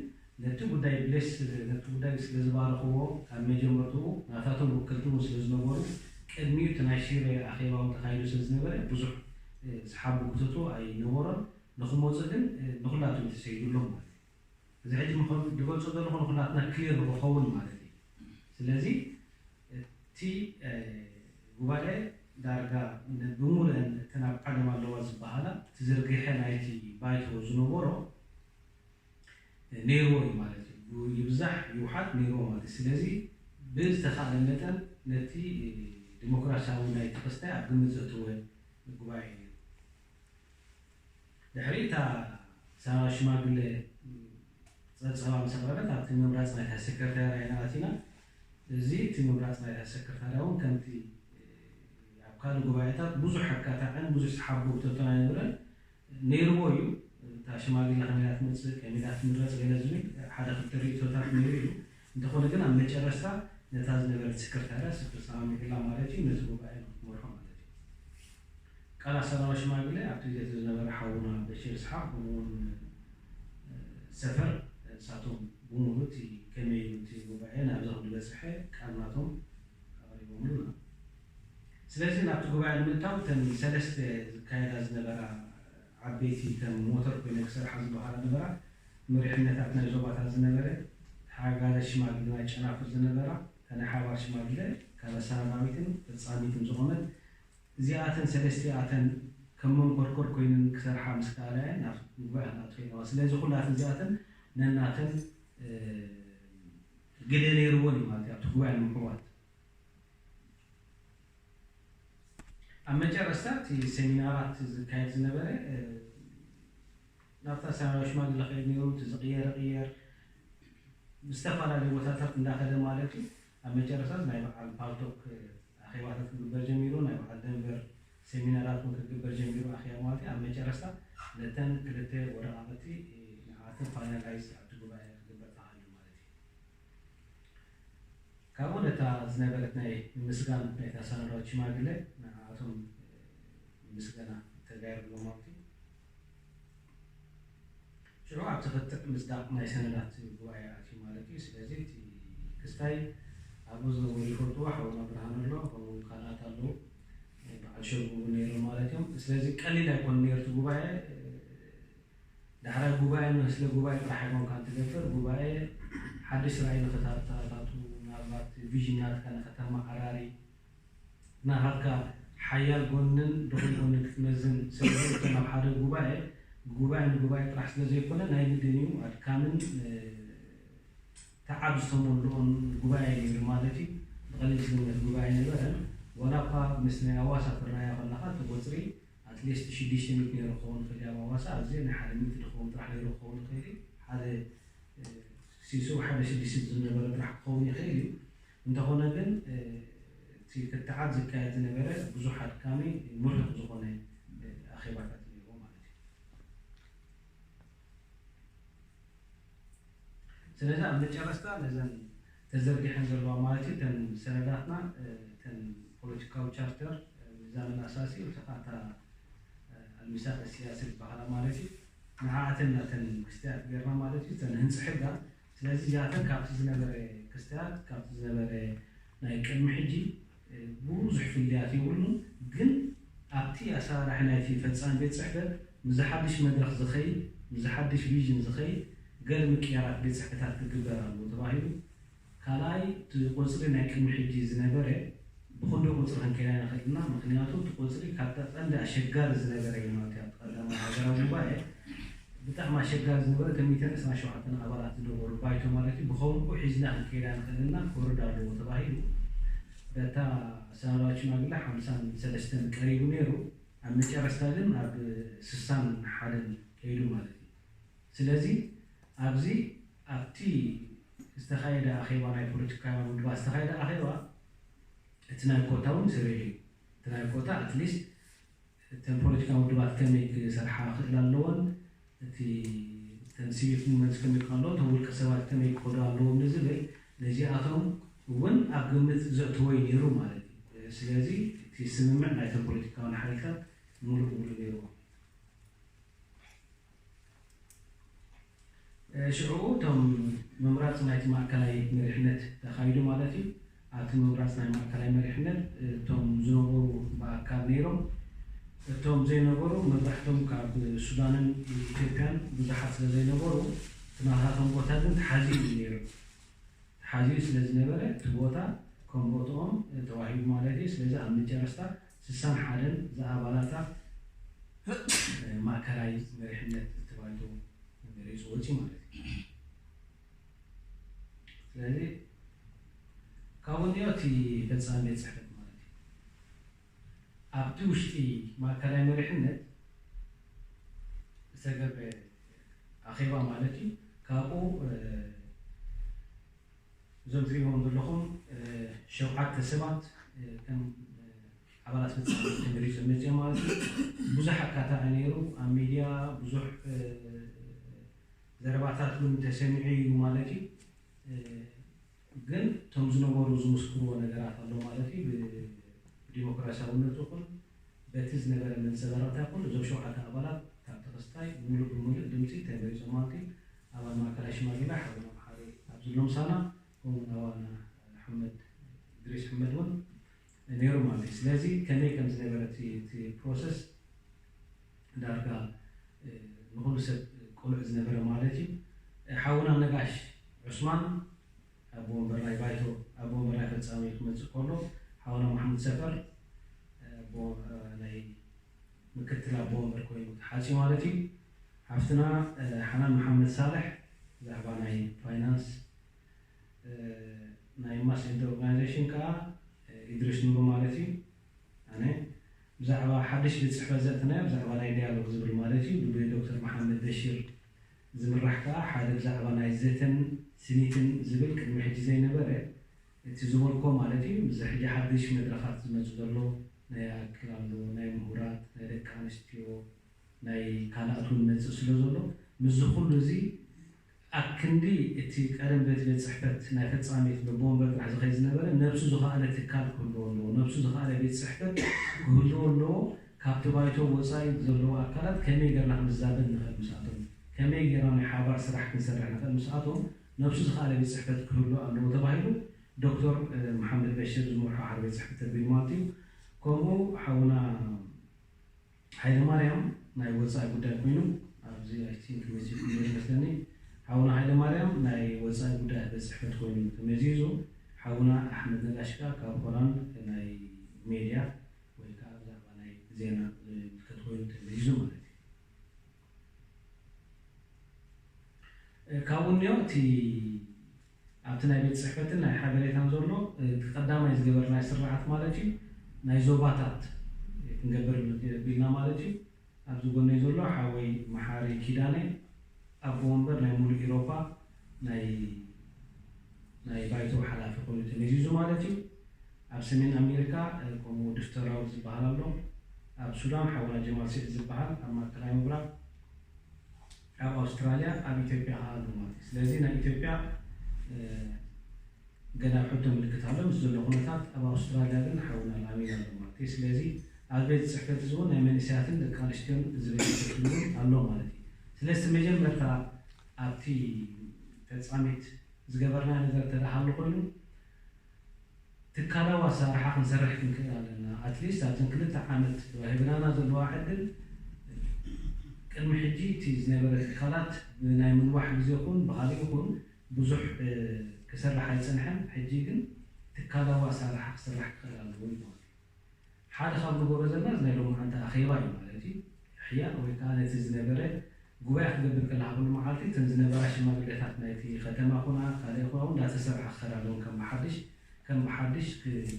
ነቲ ጉዳይ ብሌስ ነቲ ጉዳይ ስለ ዝባረኽዎ ካብ መጀመርትኡ ናታቶም ወከልቲ እውን ስለ ዝነበሩ ቅድሚኡ እቲ ናይ ሽረ ኣኼባ እውን ተኻይዱ ስለ ዝነበረ ብዙሕ ዝሓቡ ክተቱ ኣይነበሮን ንኽመፁ ግን ንኹላቶም ተሰይዱሎም ማለት እዩ እዚ ሕጂ ዝገልፆ ዘለኹ ንኹላትና ክሊር ንክኸውን ማለት እዩ ስለዚ እቲ ጉባኤ ዳርጋ ብምሉአን እተን ኣብ ዓለም ኣለዋ ዝበሃላ ትዝርግሐ ናይቲ ባይቶ ዝነበሮ ነይርዎ እዩ ማለት እዩ። ይብዛሕ ይውሓድ ነይርዎ ማለት እዩ። ስለዚ ብዝተኻእለ መጠን ነቲ ዲሞክራሲያዊ ናይቲ ክስታይ ኣብ ግምት ዘእተወ ጉባኤ እዩ ነይሩ። ድሕሪ እታ ሳራ ሽማግለ ጸብጸባ ምስ ኣቕረበት ኣብቲ ምምራጽ ናይታ ሰክረታርያ ኢና ኣቲና። እዚ እቲ ምምራጽ ናይታ ሰክረታርያ እውን ከምቲ ኣብ ካልእ ጉባኤታት ብዙሕ ኣካታዕን ብዙሕ ሰሓቦ ብተቶን ኣይነበረን። ነይርዎ እዩ። እታ ሽማግለ ከመይ ኢላ ትመጽእ፣ ከመይ ኢላ ትምረጽ ገለ ዝብል ሓደ ክልተ ርእይቶታት ነይሩ እዩ። እንተኾነ ግን ኣብ መጨረስታ ነታ ዝነበረት ስክርታርያ ስክር ሰማሚዕላ ማለት እዩ፣ ነቲ ጉባኤ ንክትመርሖ ማለት እዩ። ቃል ኣሳላሚ ሽማግለ ኣብቲ ግዜ ዝነበረ ሓውና በሽር እስሓቅ ከምኡውን ሰፈር ንሳቶም ብምሉእ እቲ ከመይ እዩ እቲ ጉባኤ ናብዚ ከም ዝበፅሐ ቃል ናቶም ኣቕሪቦምልና። ስለዚ ናብቲ ጉባኤ ንምእታው እተን ሰለስተ ዝካየዳ ዝነበራ ዓበይቲ ከም ሞተር ኮይነ ክሰርሓ ዝበሃላ ነበራ መሪሕነታት ናይ ዞባታት ዝነበረ ተሓጋጋዚ ሽማግለ ናይ ጨናፍር ዝነበራ እታ ናይ ሓባር ሽማግለ ካብ ኣሰናዳዊትን ፈጻሚትን ዝቖመት እዚኣተን ሰለስቲኣተን ከም መንኮርኮር ኮይነን ክሰርሓ ምስ ከኣላ እየን ናብ ጉባኤ ክኣትዋ ኢለዋ። ስለዚ ኩላተን እዚኣተን ነናተን ግደ ነይርወን እዩ ማለት እዩ ኣብቲ ጉባኤ ንምሕዋት። ኣብ መጨረስታ እቲ ሴሚናራት ዝካየድ ዝነበረ ናብታ ሰማያዊ ሽማግለ ክኸይድ ነይሩ። እቲ ዝቕየር ይቕየር፣ ብዝተፈላለዩ ቦታታት እንዳኸደ ማለት እዩ። ኣብ መጨረስታ ናይ በዓል ፓልቶክ ኣኼባታት ክግበር ጀሚሩ፣ ናይ በዓል ደንበር ሴሚናራት እውን ክግበር ጀሚሩ ኣኼባ ማለት እዩ። ኣብ መጨረስታ ነተን ክልተ ወረቓቕቲ ንዓተን ፋይናላይዝ ኣብቲ ጉባኤ ክግበር ተኻኢሉ ማለት እዩ። ካብኡ ነታ ዝነበረት ናይ ምስጋን ናይታ ሳኖራዊት ሽማግለ ንዓኣቶም ምስጋና ተጋይርሎም ኣብቲ ሽዑ ኣብቲ ክትዕ ምስዳቕ ናይ ሰነዳት ጉባኤ ኣትዩ ማለት እዩ። ስለዚ እቲ ክስታይ ኣብኡ ዝነበሩ ይፈልጥዎ ሓውና ብርሃን ኣሎ ከምኡ ካልኣት ኣለዉ በዓል ሸጉ ነይሮም ማለት እዮም። ስለዚ ቀሊል ኣይኮን ነርቱ ጉባኤ ዳሕራይ ጉባኤ ንስለ ጉባኤ ጥራሕ ኣይኮንካ እንትገብር ጉባኤ ሓድሽ ራእይ ንክታታቱ ምናልባት ቪዥን ናትካ ንከተመዓራሪ ናኻትካ ሓያል ጎንን ድኹም ጎንን ክትመዝን ስለዚ እቶም ኣብ ሓደ ጉባኤ ጉባኤ ንጉባኤ ጥራሕ ስለዘይኮነ ናይ ግድን እዩ ኣድካምን ተዓብ ዝተመልኦን ጉባኤ ነይሩ ማለት እዩ። ብቐሊል ዝግመት ጉባኤ ነበረን። ዋላ እኳ ምስ ናይ ኣዋሳ ትረኣያ ከለኻ እቲ ቁፅሪ ኣትሊስት ሽዱሽተ ሚእቲ ነይሩ ክኸውን ይኽእል እዩ ኣብ ኣዋሳ፣ ኣብዚ ናይ ሓደ ሚእቲ ድኸውን ጥራሕ ነይሩ ክኸውን ይኽእል እዩ። ሓደ ሲሱ ሓደ ሽዱሽተ ዝነበረ ጥራሕ ክኸውን ይኽእል እዩ። እንተኾነ ግን እቲ ክትዓት ዝካየድ ዝነበረ ብዙሕ ኣድካሚ ምርሑቕ ዝኾነ ኣኼባታት ነይርዎ ማለት እዩ። ስለዚ ኣብ መጨረስታ ነዘን ተዘርጊሐን ዘለዋ ማለት እዩ እተን ሰነዳትና እተን ፖለቲካዊ ቻርተር ሚዛን ኣሳሲ እተኻታ ኣልሚሳት ሲያሲ ዝበሃላ ማለት እዩ ንዓኣተን ናተን ክስትያት ገርና ማለት እዩ እተን ህንፂ ሕጋ ስለዚ እዚኣተን ካብቲ ዝነበረ ክስትያት ካብቲ ዝነበረ ናይ ቅድሚ ሕጂ ብዙሕ ፍልያት የብሉን ግን ኣብቲ ኣሰራርሐ ናይቲ ፈፃሚ ቤት ፅሕፈት ምስ ሓድሽ መድረኽ ዝኸይድ ምስ ሓድሽ ቪዥን ዝኸይድ ገለ ምቅያራት ቤት ፅሕፈታት ክግበር ኣለዎ ተባሂሉ ካልኣይ እቲ ቁፅሪ ናይ ቅድሚ ሕጂ ዝነበረ ብክንደይ ቁፅሪ ክንከይዳ ንኽእል ኢና ምክንያቱ እቲ ቁፅሪ ካብታ ቀንዲ ኣሸጋሪ ዝነበረ እዩ ማለት እዩ ኣብቲ ቀዳማይ ሃገራዊ ጉባኤ ብጣዕሚ ኣሸጋሪ ዝነበረ እቶም ሚእትን ዕስራን ሸውዓተን ኣባላት ዝነበሩ ባይቶ ማለት እዩ ብኸምኡ ሒዝና ክንከይዳ ንኽእል ኢና ክወርድ ኣለዎ ተባሂሉ በታ ሰነዳዊ ሽማግለ ሓምሳን ሰለስተን ቀሪቡ ነይሩ ኣብ መጨረስታ ግን ኣብ ስሳን ሓደን ከይዱ ማለት እዩ ስለዚ ኣብዚ ኣብቲ ዝተኻየደ ኣኼባ ናይ ፖለቲካዊ ውድባት ዝተኻየደ ኣኼባ እቲ ናይ ኮታ እውን ስሪዕ እዩ እቲ ናይ ኮታ ኣትሊስት እተን ፖለቲካዊ ውድባት ከመይ ክሰርሓ ክኽእል ኣለወን እቲ እተን ሲቪክ ሙቭመንትስ ከመይ ክኾን ኣለዎ እቶም ውልቀ ሰባት ከመይ ክኸዱ ኣለዎም ንዝብል ነዚኣቶም እውን ኣብ ግምት ዘእትዎ እዩ ነይሩ ማለት እዩ ስለዚ እቲ ስምምዕ ናይቶም ፖለቲካውን ሓይልታት ሙሉእ ሙሉእ ነይርዎ ሽዑ እቶም ምምራፅ ናይቲ ማእከላይ መሪሕነት ተኻይዱ ማለት እዩ ኣብቲ ምምራፅ ናይ ማእከላይ መሪሕነት እቶም ዝነበሩ ብኣካል ነይሮም እቶም ዘይነበሩ መብዛሕቶም ካብ ሱዳንን ኢትዮጵያን ብዙሓት ስለ ዘይነበሩ እቲ ናታቶም ቦታ ግን ተሓዚኡ እዩ ነይሩ ተሓዚኡ ስለ ዝነበረ እቲ ቦታ ከም ቦትኦም ተዋሂቡ ማለት እዩ ስለዚ ኣብ መጨረስታ ስሳን ሓደን ዝኣባላታ ማእከላይ መሪሕነት እቲ ባይቶ መሪፁ ወፂ ማለት እዩ ስለዚ ካብኡ እኒኦ እቲ ፈፃሚ ቤት ፅሕፈት ማለት እዩ ኣብቲ ውሽጢ ማእከላይ መሪሕነት ዝተገብረ ኣኼባ ማለት እዩ ካብኡ እዞም ትሪእዎም ዘለኹም ሸውዓተ ሰባት ከም ኣባላት ፈጻሚ ተመሪጾም መጺኦም ማለት እዩ። ብዙሕ ኣካታዒ ነይሩ። ኣብ ሚድያ ብዙሕ ዘረባታት እውን ተሰሚዑ እዩ ማለት እዩ። ግን እቶም ዝነበሩ ዝምስክርዎ ነገራት ኣሎ ማለት እዩ። ብዲሞክራሲያውነቱ ይኹን በቲ ዝነበረ መንጸባረቕታ ይኹን እዞም ሸውዓተ ኣባላት ካብ ተኸስታይ ሙሉእ ብሙሉእ ድምፂ ተመሪጾም ማለት እዩ። ኣባል ማእከላይ ሽማግለ ሓውና መሓሪ ኣብዚ ኣሎ ምሳና፣ ከምኡ ኣባልና ሓመድ እድሪስ ሓመድ እውን ነይሩ ማለት እዩ። ስለዚ ከመይ ከም ዝነበረ እቲ ፕሮሰስ ዳርጋ ንኩሉ ሰብ ቅሉዕ ዝነበረ ማለት እዩ። ሓውና ነጋሽ ዑስማን ኣቦ ወንበር ናይ ባይቶ ኣቦ ወንበር ናይ ፈጻሚ ክመፅእ ከሎ ሓውና ማሕሙድ ሰፈር ናይ ምክትል ኣቦ ወንበር ኮይኑ ተሓፅዩ ማለት እዩ። ሓፍትና ሓናን መሓመድ ሳልሕ ብዛዕባ ናይ ፋይናንስ ናይ ማስ ኦርጋናይዜሽን ከዓ ኢድሪስ ኑሩ ማለት እዩ። ኣነ ብዛዕባ ሓድሽ ቤት ፅሕፈት ዘእተናዮ ብዛዕባ ናይ ዲያሎግ ዝብል ማለት እዩ ብዶክተር መሓመድ በሽር ዝምራሕ ከዓ ሓደ ብዛዕባ ናይ ዘተን ስኒትን ዝብል ቅድሚ ሕጂ ዘይነበረ እቲ ዝበልኮ ማለት እዩ። እዚ ሕጂ ሓድሽ መድረኻት ዝመፁ ዘሎ ናይ ኣክል ኣሎ ናይ ምሁራት ናይ ደቂ ኣንስትዮ ናይ ካልኣት እውን መፅእ ስለ ዘሎ ምስዚ ኩሉ እዚ ኣብ ክንዲ እቲ ቀደም ቤት ቤት ፅሕፈት ናይ ፈፃሚት በቦወንበር ጥራሕ ዝኸይ ዝነበረ ነብሱ ዝኸኣለ ትካል ክህልዎ ኣለዎ። ነብሱ ዝኸኣለ ቤት ፅሕፈት ክህልዎ ኣለዎ። ካብቲ ባይቶ ወፃኢ ዘለዉ ኣካላት ከመይ ገርና ክንዛበን ንኽእል ምስኣቶም፣ ከመይ ገርና ናይ ሓባር ስራሕ ክንሰርሕ ንኽእል ምስኣቶም ነብሱ ዝኸኣለ ቤት ፅሕፈት ክህሉ ኣለዎ ተባሂሉ ዶክተር መሓመድ በሽር ዝመርሖ ሓደ ቤት ፅሕፈት ተቢሉ ማለት እዩ። ከምኡ ሓውና ሃይለማርያም ናይ ወፃኢ ጉዳይ ኮይኑ ኣብዚ ኣይቲንክ መዚኩም ይመስለኒ። ሓውና ሃይለማርያም ናይ ወፃኢ ጉዳይ ቤት ፅሕፈት ኮይኑ ተመዚዙ፣ ሓውና ኣሕመድ ነጋሽ ከዓ ካብ ሆላንድ ናይ ሜድያ ወይ ከዓ ብዛዕባ ናይ ዜና ዝምልከት ኮይኑ ተመዚዙ ማለት እዩ። ካብኡ እኒኦ እቲ ኣብቲ ናይ ቤት ፅሕፈትን ናይ ሓበሬታን ዘሎ እቲ ቀዳማይ ዝገበርናይ ስርዓት ማለት እዩ ናይ ዞባታት ክንገብር ቢልና ማለት እዩ። ኣብዚ ጎነይ ዘሎ ሓወይ መሓሪ ኪዳነ ኣቦ ወንበር ናይ ሙሉእ ኢሮፓ ናይ ናይ ባይቶ ሓላፊ ኮይኑ ተመዚዙ ማለት እዩ። ኣብ ሰሜን ኣሜሪካ ከምኡ ዶክተር ራውድ ዝበሃል ኣሎ። ኣብ ሱዳን ሓውና ጀማል ስዒድ ዝበሃል ኣብ ማእከላይ ምብራቕ ኣብ ኣውስትራልያ ኣብ ኢትዮጵያ ከዓ ኣሎ ማለት እዩ። ስለዚ ናይ ኢትዮጵያ ገና ሕቶ ምልክት ኣሎ ምስ ዘሎ ኩነታት ኣብ ኣውስትራልያ ግን ሓውና ላሚን ኣሎ ማለት እዩ። ስለዚ ኣብ ቤት ፅሕፈት እዚ እውን ናይ መንእሰያትን ደቂ ኣንስትዮን ዝብል ክፍሊ እውን ኣሎ ማለት እዩ። ስለዚ መጀመርታ ኣብቲ ፈፃሚት ዝገበርና ነገር ተደሃሉ ኮይኑ ትካላዊ ኣሰራርሓ ክንሰርሕ ክንክእል ኣለና። ኣትሊስት ኣብዘን ክልተ ዓመት ተዋሂብናና ዘለዋ ዕድል ቅድሚ ሕጂ እቲ ዝነበረ ትካላት ብናይ ምንዋሕ ግዜ ይኹን ብካሊእ ይኹን ብዙሕ ክሰርሕ ኣይፀንሐን። ሕጂ ግን ትካላዊ ኣሰራርሓ ክስራሕ ክኽእል ኣለዎ ማለት እዩ። ሓደ ካብ ንገብሮ ዘለና እዚ ናይ ሎማዓንቲ ኣኼባ እዩ ማለት እዩ። ሕያ ወይ ከዓ ነቲ ዝነበረ ጉባኤ ክትገብር ከለካ ኩሉ መዓልቲ እተን ዝነበራ ሽማግሌታት ናይቲ ከተማ ኩና ካልእ ኩና እውን እንዳተሰርሓ ክኸዳ ኣለውን ከም ብሓድሽ ከም ብሓድሽ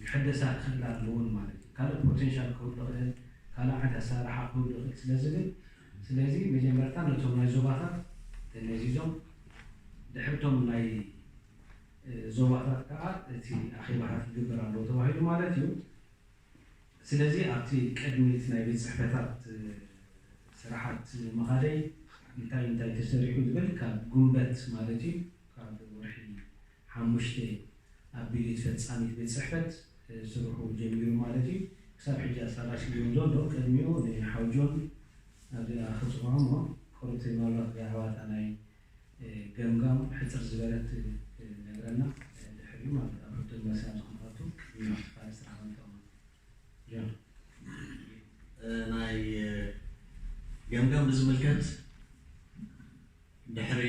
ክሕደሳ ክኽእላ ኣለውን ማለት እዩ። ካልእ ፖቴንሻል ክህሉ ይኽእል ካልእ ዓይነት ኣሰራርሓ ክህሉ ይኽእል ስለ ዝብል ስለዚ መጀመርታ ነቶም ናይ ዞባታት ተመዚዞም ድሕርቶም ናይ ዞባታት ከዓ እቲ ኣኼባታት ክግበር ኣለዎ ተባሂሉ ማለት እዩ። ስለዚ ኣብቲ ቅድሚት ናይ ቤት ፅሕፈታት ስራሓት ምኻደይ እንታይ እንታይ ተሰሪሑ ዝብል ካብ ጉንበት ማለት እዩ ካብ ወርሒ ሓሙሽተ ኣቢሉ እቲ ፈፃሚት ቤት ፅሕፈት ስርሑ ጀሚሩ ማለት እዩ። ክሳብ ሕጂ ኣሳላሽ እዮም ዘሎ ቅድሚኡ ንሓውጆን ኣብዚኣ ክፅውዖ እሞ ቁሩብቲ ምናልባት ብዛዕባ እታ ናይ ገምጋም ሕፅር ዝበለት ነግረና ድሕሪኡ ማለት ኣብ ሕቶ መሳብ ዝኽንፋቱ ቅድሚ ካልእ ስራሕ ምንጠቕማ ጆን ናይ ገምጋም ብዝምልከት ድሕሪ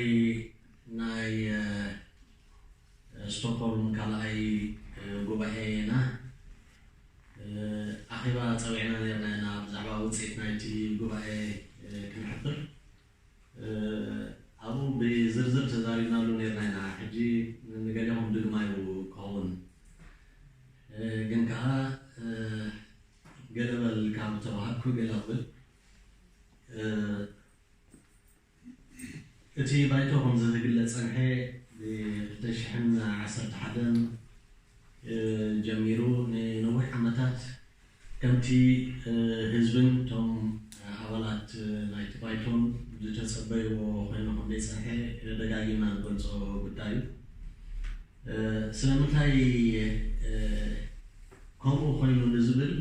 ናይ ስቶክሆልም ካልኣይ ጉባኤና ኣኼባ ፀዊዕና ነርና ኢና ብዛዕባ ውፅኢት ናይቲ ጉባኤ ክንሕብር ኣብኡ ብዝርዝር ተዛሪብናሉ ነርና ኢና ሕጂ ንገሊኹም ድግማዩ ክኸውን ግን ከዓ ገለ በል ካብ ተባሃልኩ ገለ ክብል እቲ ባይቶ ከም ዝግለጽ ጸንሐ ብ ክልተ ሽሕን ዓሰርተ ሓደን ጀሚሩ ንነዊሕ ዓመታት ከምቲ ህዝብን እቶም ኣባላት ናይቲ ባይቶን ዝተጸበይዎ ኮይኑ ከም ዘይጸንሐ ደጋጊምና ንገልጾ ጉዳይ እዩ። ስለምንታይ ከምኡ ኮይኑ ንዝብል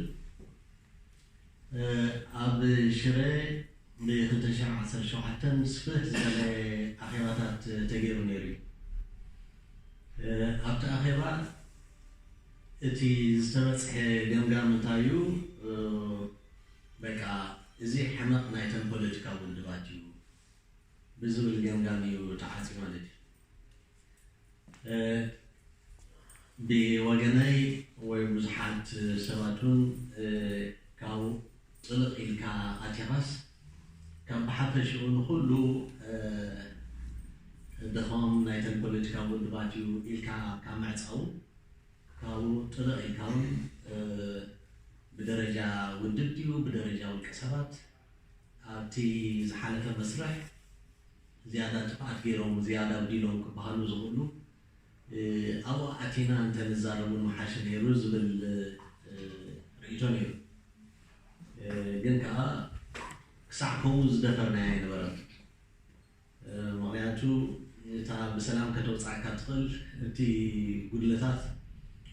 ኣብ ሽረ ብ ክልተ ሽሕን ዓሰርተ ሸውዓተን ስፍሕ ዝበለ ኣኼባታት ተገይሩ ነይሩ እዩ። ኣብቲ ኣኼባ እቲ ዝተበጽሐ ገምጋም እንታይ እዩ? በቃ እዚ ሕመቕ ናይተን ፖለቲካዊ ውድባት እዩ ብዝብል ገምጋም እዩ ተዓጽዩ ማለት እዩ። ብወገነይ ወይ ብዙሓት ሰባት እውን ካብኡ ጥልቕ ኢልካ ኣቲኻስ ካብ ብሓፈሽኡ ንኹሉ ድኻም ናይተን ፖለቲካዊ ውድባት እዩ ኢልካ ካብ ምዕጻው ካብኡ ጥልቕ ኢልካ እውን ብደረጃ ውድብ ድዩ ብደረጃ ውልቀ ሰባት ኣብቲ ዝሓለፈ መስርሕ ዝያዳ ጥፍኣት ገይሮም ዝያዳ ኣጉዲሎም ክበሃሉ ዝኽእሉ ኣብኡ ኣቲና እንተንዛረቡ ምሓሸ ነይሩ ዝብል ርእይቶ ነይሩ። ግን ከዓ ክሳዕ ከምኡ ዝደፈርናዮ ኣይነበረን። ምኽንያቱ እታ ብሰላም ከተውፅኣካ ትኽእል እቲ ጉድለታት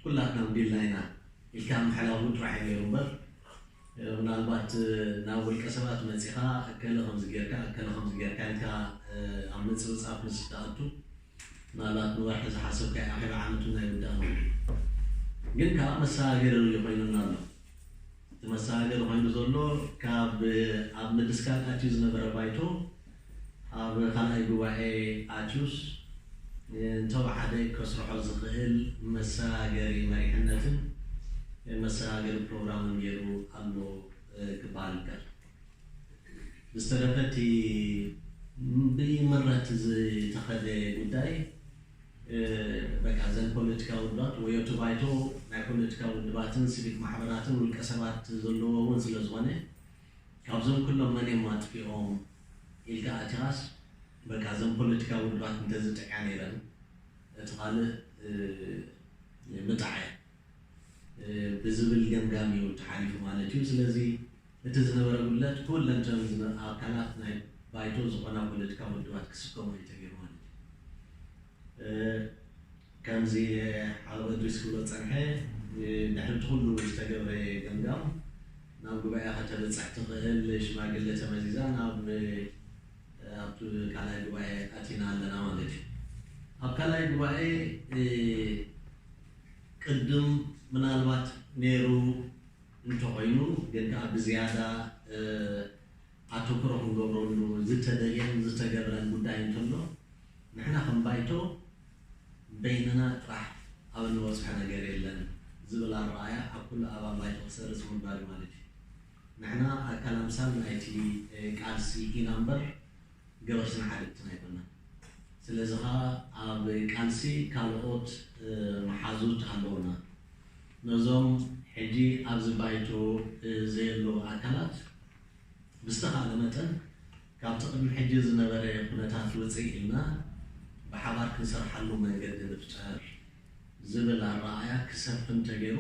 ኩላትና ኣጉዲልና ኢና ኢልካ ምሕላፉ ጥራሕ እዩ ነይሩ እምበር ምናልባት ናብ ውልቀ ሰባት መፂኻ እከለ ከምዚ ጌርካ እከለ ከምዚ ጌርካ ኢልካ ኣብ ምፅብፃብ ምስ ትኣቱ ምናልባት ንወርሒ ዝሓሰብካዮ ኣኼባ ዓመት እውን ኣይውዳእን እዩ። ግን ከዓ መሰጋገሪ እዩ ኮይኑና ኣሎ። እቲ መሰጋገሪ ኮይኑ ዘሎ ካብ ኣብ ምድስካል ኣትዩ ዝነበረ ባይቶ ኣብ ካልኣይ ጉባኤ ኣትዩስ እንተወሓደ ከስርሖ ዝኽእል መሰጋገሪ መሪሕነትን መሰጋገሪ ፕሮግራምን ገይሩ ኣሎ ክበሃል ይከኣል። ብዝተረፈ እቲ ብመረት ዝተኸደ ጉዳይ በቃ እዘን ፖለቲካዊ ውድባት ወይ እቲ ባይቶ ናይ ፖለቲካዊ ውድባትን ሲቪክ ማሕበራትን ውልቀ ሰባት ዘለዎ እውን ስለ ዝኾነ ካብዞም ኩሎም መን እዮም ኣጥፊኦም ኢልካ ኣቲኻስ በቃ እዘን ፖለቲካዊ ውድባት እንተዝጥዕያ ነይረን እቲ ካልእ ምጣዕ እያ ብዝብል ገምጋም እዩ ተሓሊፉ ማለት እዩ። ስለዚ እቲ ዝነበረ ጉድለት ኩለን እተን ኣካላት ናይ ባይቶ ዝኾና ፖለቲካዊ ውድባት ክስከሞ እዩ ተገይሩ ማለት እዩ። ከምዚ ሓወ እድሪስ ክብሎ ዝጸንሐ ድሕሪ እቲ ኩሉ ዝተገብረ ገምጋም ናብ ጉባኤ ከተብጽሕ ትኽእል ሽማግለ ተመዚዛ ናብ ኣብቲ ካልኣይ ጉባኤ ኣቲና ኣለና ማለት እዩ። ኣብ ካልኣይ ጉባኤ ቅድም ምናልባት ነይሩ እንተኾይኑ ግን ከዓ ብዝያዳ ኣተኩሮ ክንገብረሉ ዝተደልየን ዝተገብረን ጉዳይ እንተሎ ንሕና ከም ባይቶ በይንና ጥራሕ ኣብ እንበፅሖ ነገር የለን ዝብል ኣረኣያ ኣብ ኩሉ ኣባል ባይቶ ክሰርፅ ምግባር እዩ ማለት እዩ። ንሕና ኣካል ኣምሳል ናይቲ ቃልሲ ኢና እምበር ገበርትን ሓደግትን ኣይኮናን። ስለዚ ከዓ ኣብ ቃልሲ ካልኦት መሓዙት ኣለውና። ነዞም ሕጂ ኣብዚ ባይቶ ዘየለዉ ኣካላት ብዝተኻእለ መጠን ካብቲ ቅድሚ ሕጂ ዝነበረ ኩነታት ውፅእ ኢልና ብሓባር ክንሰርሓሉ መንገዲ ንፍጠር ዝብል ኣረኣእያ ክሰፍን ተገይሩ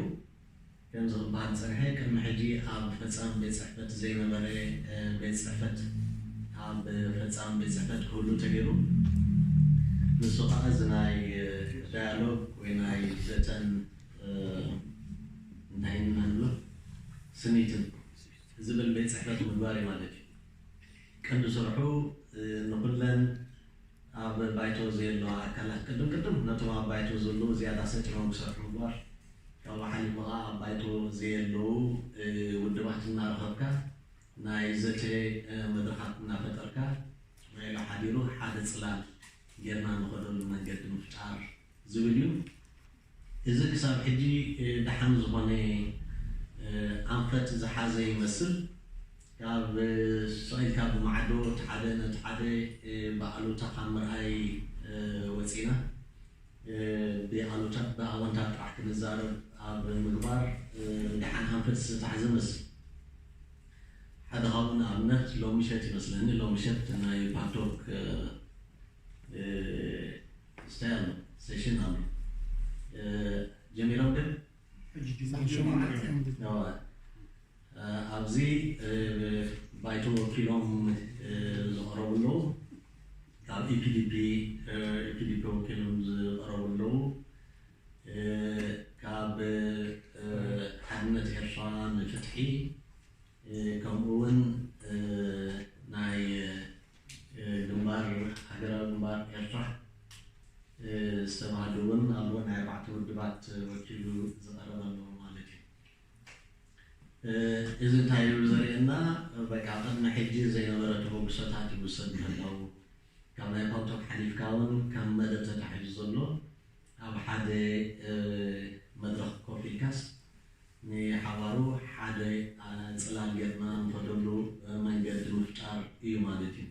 ከምዚ ክበሃል ዝፀንሐ ቅድሚ ሕጂ ኣብ ፈፃሚ ቤት ፅሕፈት ዘይነበረ ቤት ፅሕፈት ኣብ ፈፃሚ ቤት ፅሕፈት ክህሉ ተገይሩ ንሱ ከዓ እዚ ናይ ዳያሎግ ወይ ናይ ዘተን እንታይ ኢና ንብሎ ስኒትን ዝብል ቤት ፅሕፈት ምግባር እዩ ማለት እዩ። ቀንዲ ስርሑ ንኩለን ኣብ ባይቶ ዘየለዋ ኣካላት ቅድም ቅድም ነቶም ኣብ ባይቶ ዘለዉ ዝያዳ ሰጢሞም ክሰርሑ ምግባር ካብኡ ሓሊፉ ከዓ ኣብ ባይቶ ዘየለዉ ውድባት እናረኸብካ ናይ ዘተ መድረኻት እናፈጠርካ ውዒሉ ሓዲሩ ሓደ ፅላል ጌርና ንኸደሉ መንገዲ ምፍጣር ዝብል እዩ። እዚ ክሳብ ሕጂ ደሓን ዝኾነ ኣንፈት ዝሓዘ ይመስል። ካብ ስቕ ኢልካ ብማዕዶ እቲ ሓደ ነቲ ሓደ ብኣሉታ ካብ ምርኣይ ወፂና ብኣሉታ ብኣወንታ ጥራሕ ክንዛረብ ኣብ ምግባር ደሓን ኣንፈት ዝተታሕዘ መስል። ሓደ ካብኡ ንኣብነት ሎሚ ሸት ይመስለኒ ሎሚ ሸት ናይ ፓልቶክ ስታይ ኣሎ ሴሽን ኣሎ ጀሚሮም ግን ፊሊፖ ወኪሎም ዝቐረቡ ኣለዉ። ካብ ሓድነት ኤርትራ ንፍትሒ፣ ከምኡ እውን ናይ ግንባር፣ ሃገራዊ ግንባር ኤርትራ ዝተባህሉ እውን ኣለዉ። ናይ ኣርባዕተ ውድባት ወኪሉ ዝቐረበ ኣለዉ ማለት እዩ። እዚ እንታይ እዩ ዘርእየና? በቃ ቅድሚ ሕጂ ዘይነበረ ተበግሶታት ይውሰድ ምህላዉ፣ ካብ ናይ ፓልቶክ ሓሊፍካ እውን ከም መደብ ተታሒዙ ዘሎ፣ ኣብ ሓደ መድረኽ ኮፍ ኢልካስ ንሓባሩ ሓደ ጽላል ጌርና ንኸደሉ መንገዲ ምፍጣር እዩ ማለት እዩ።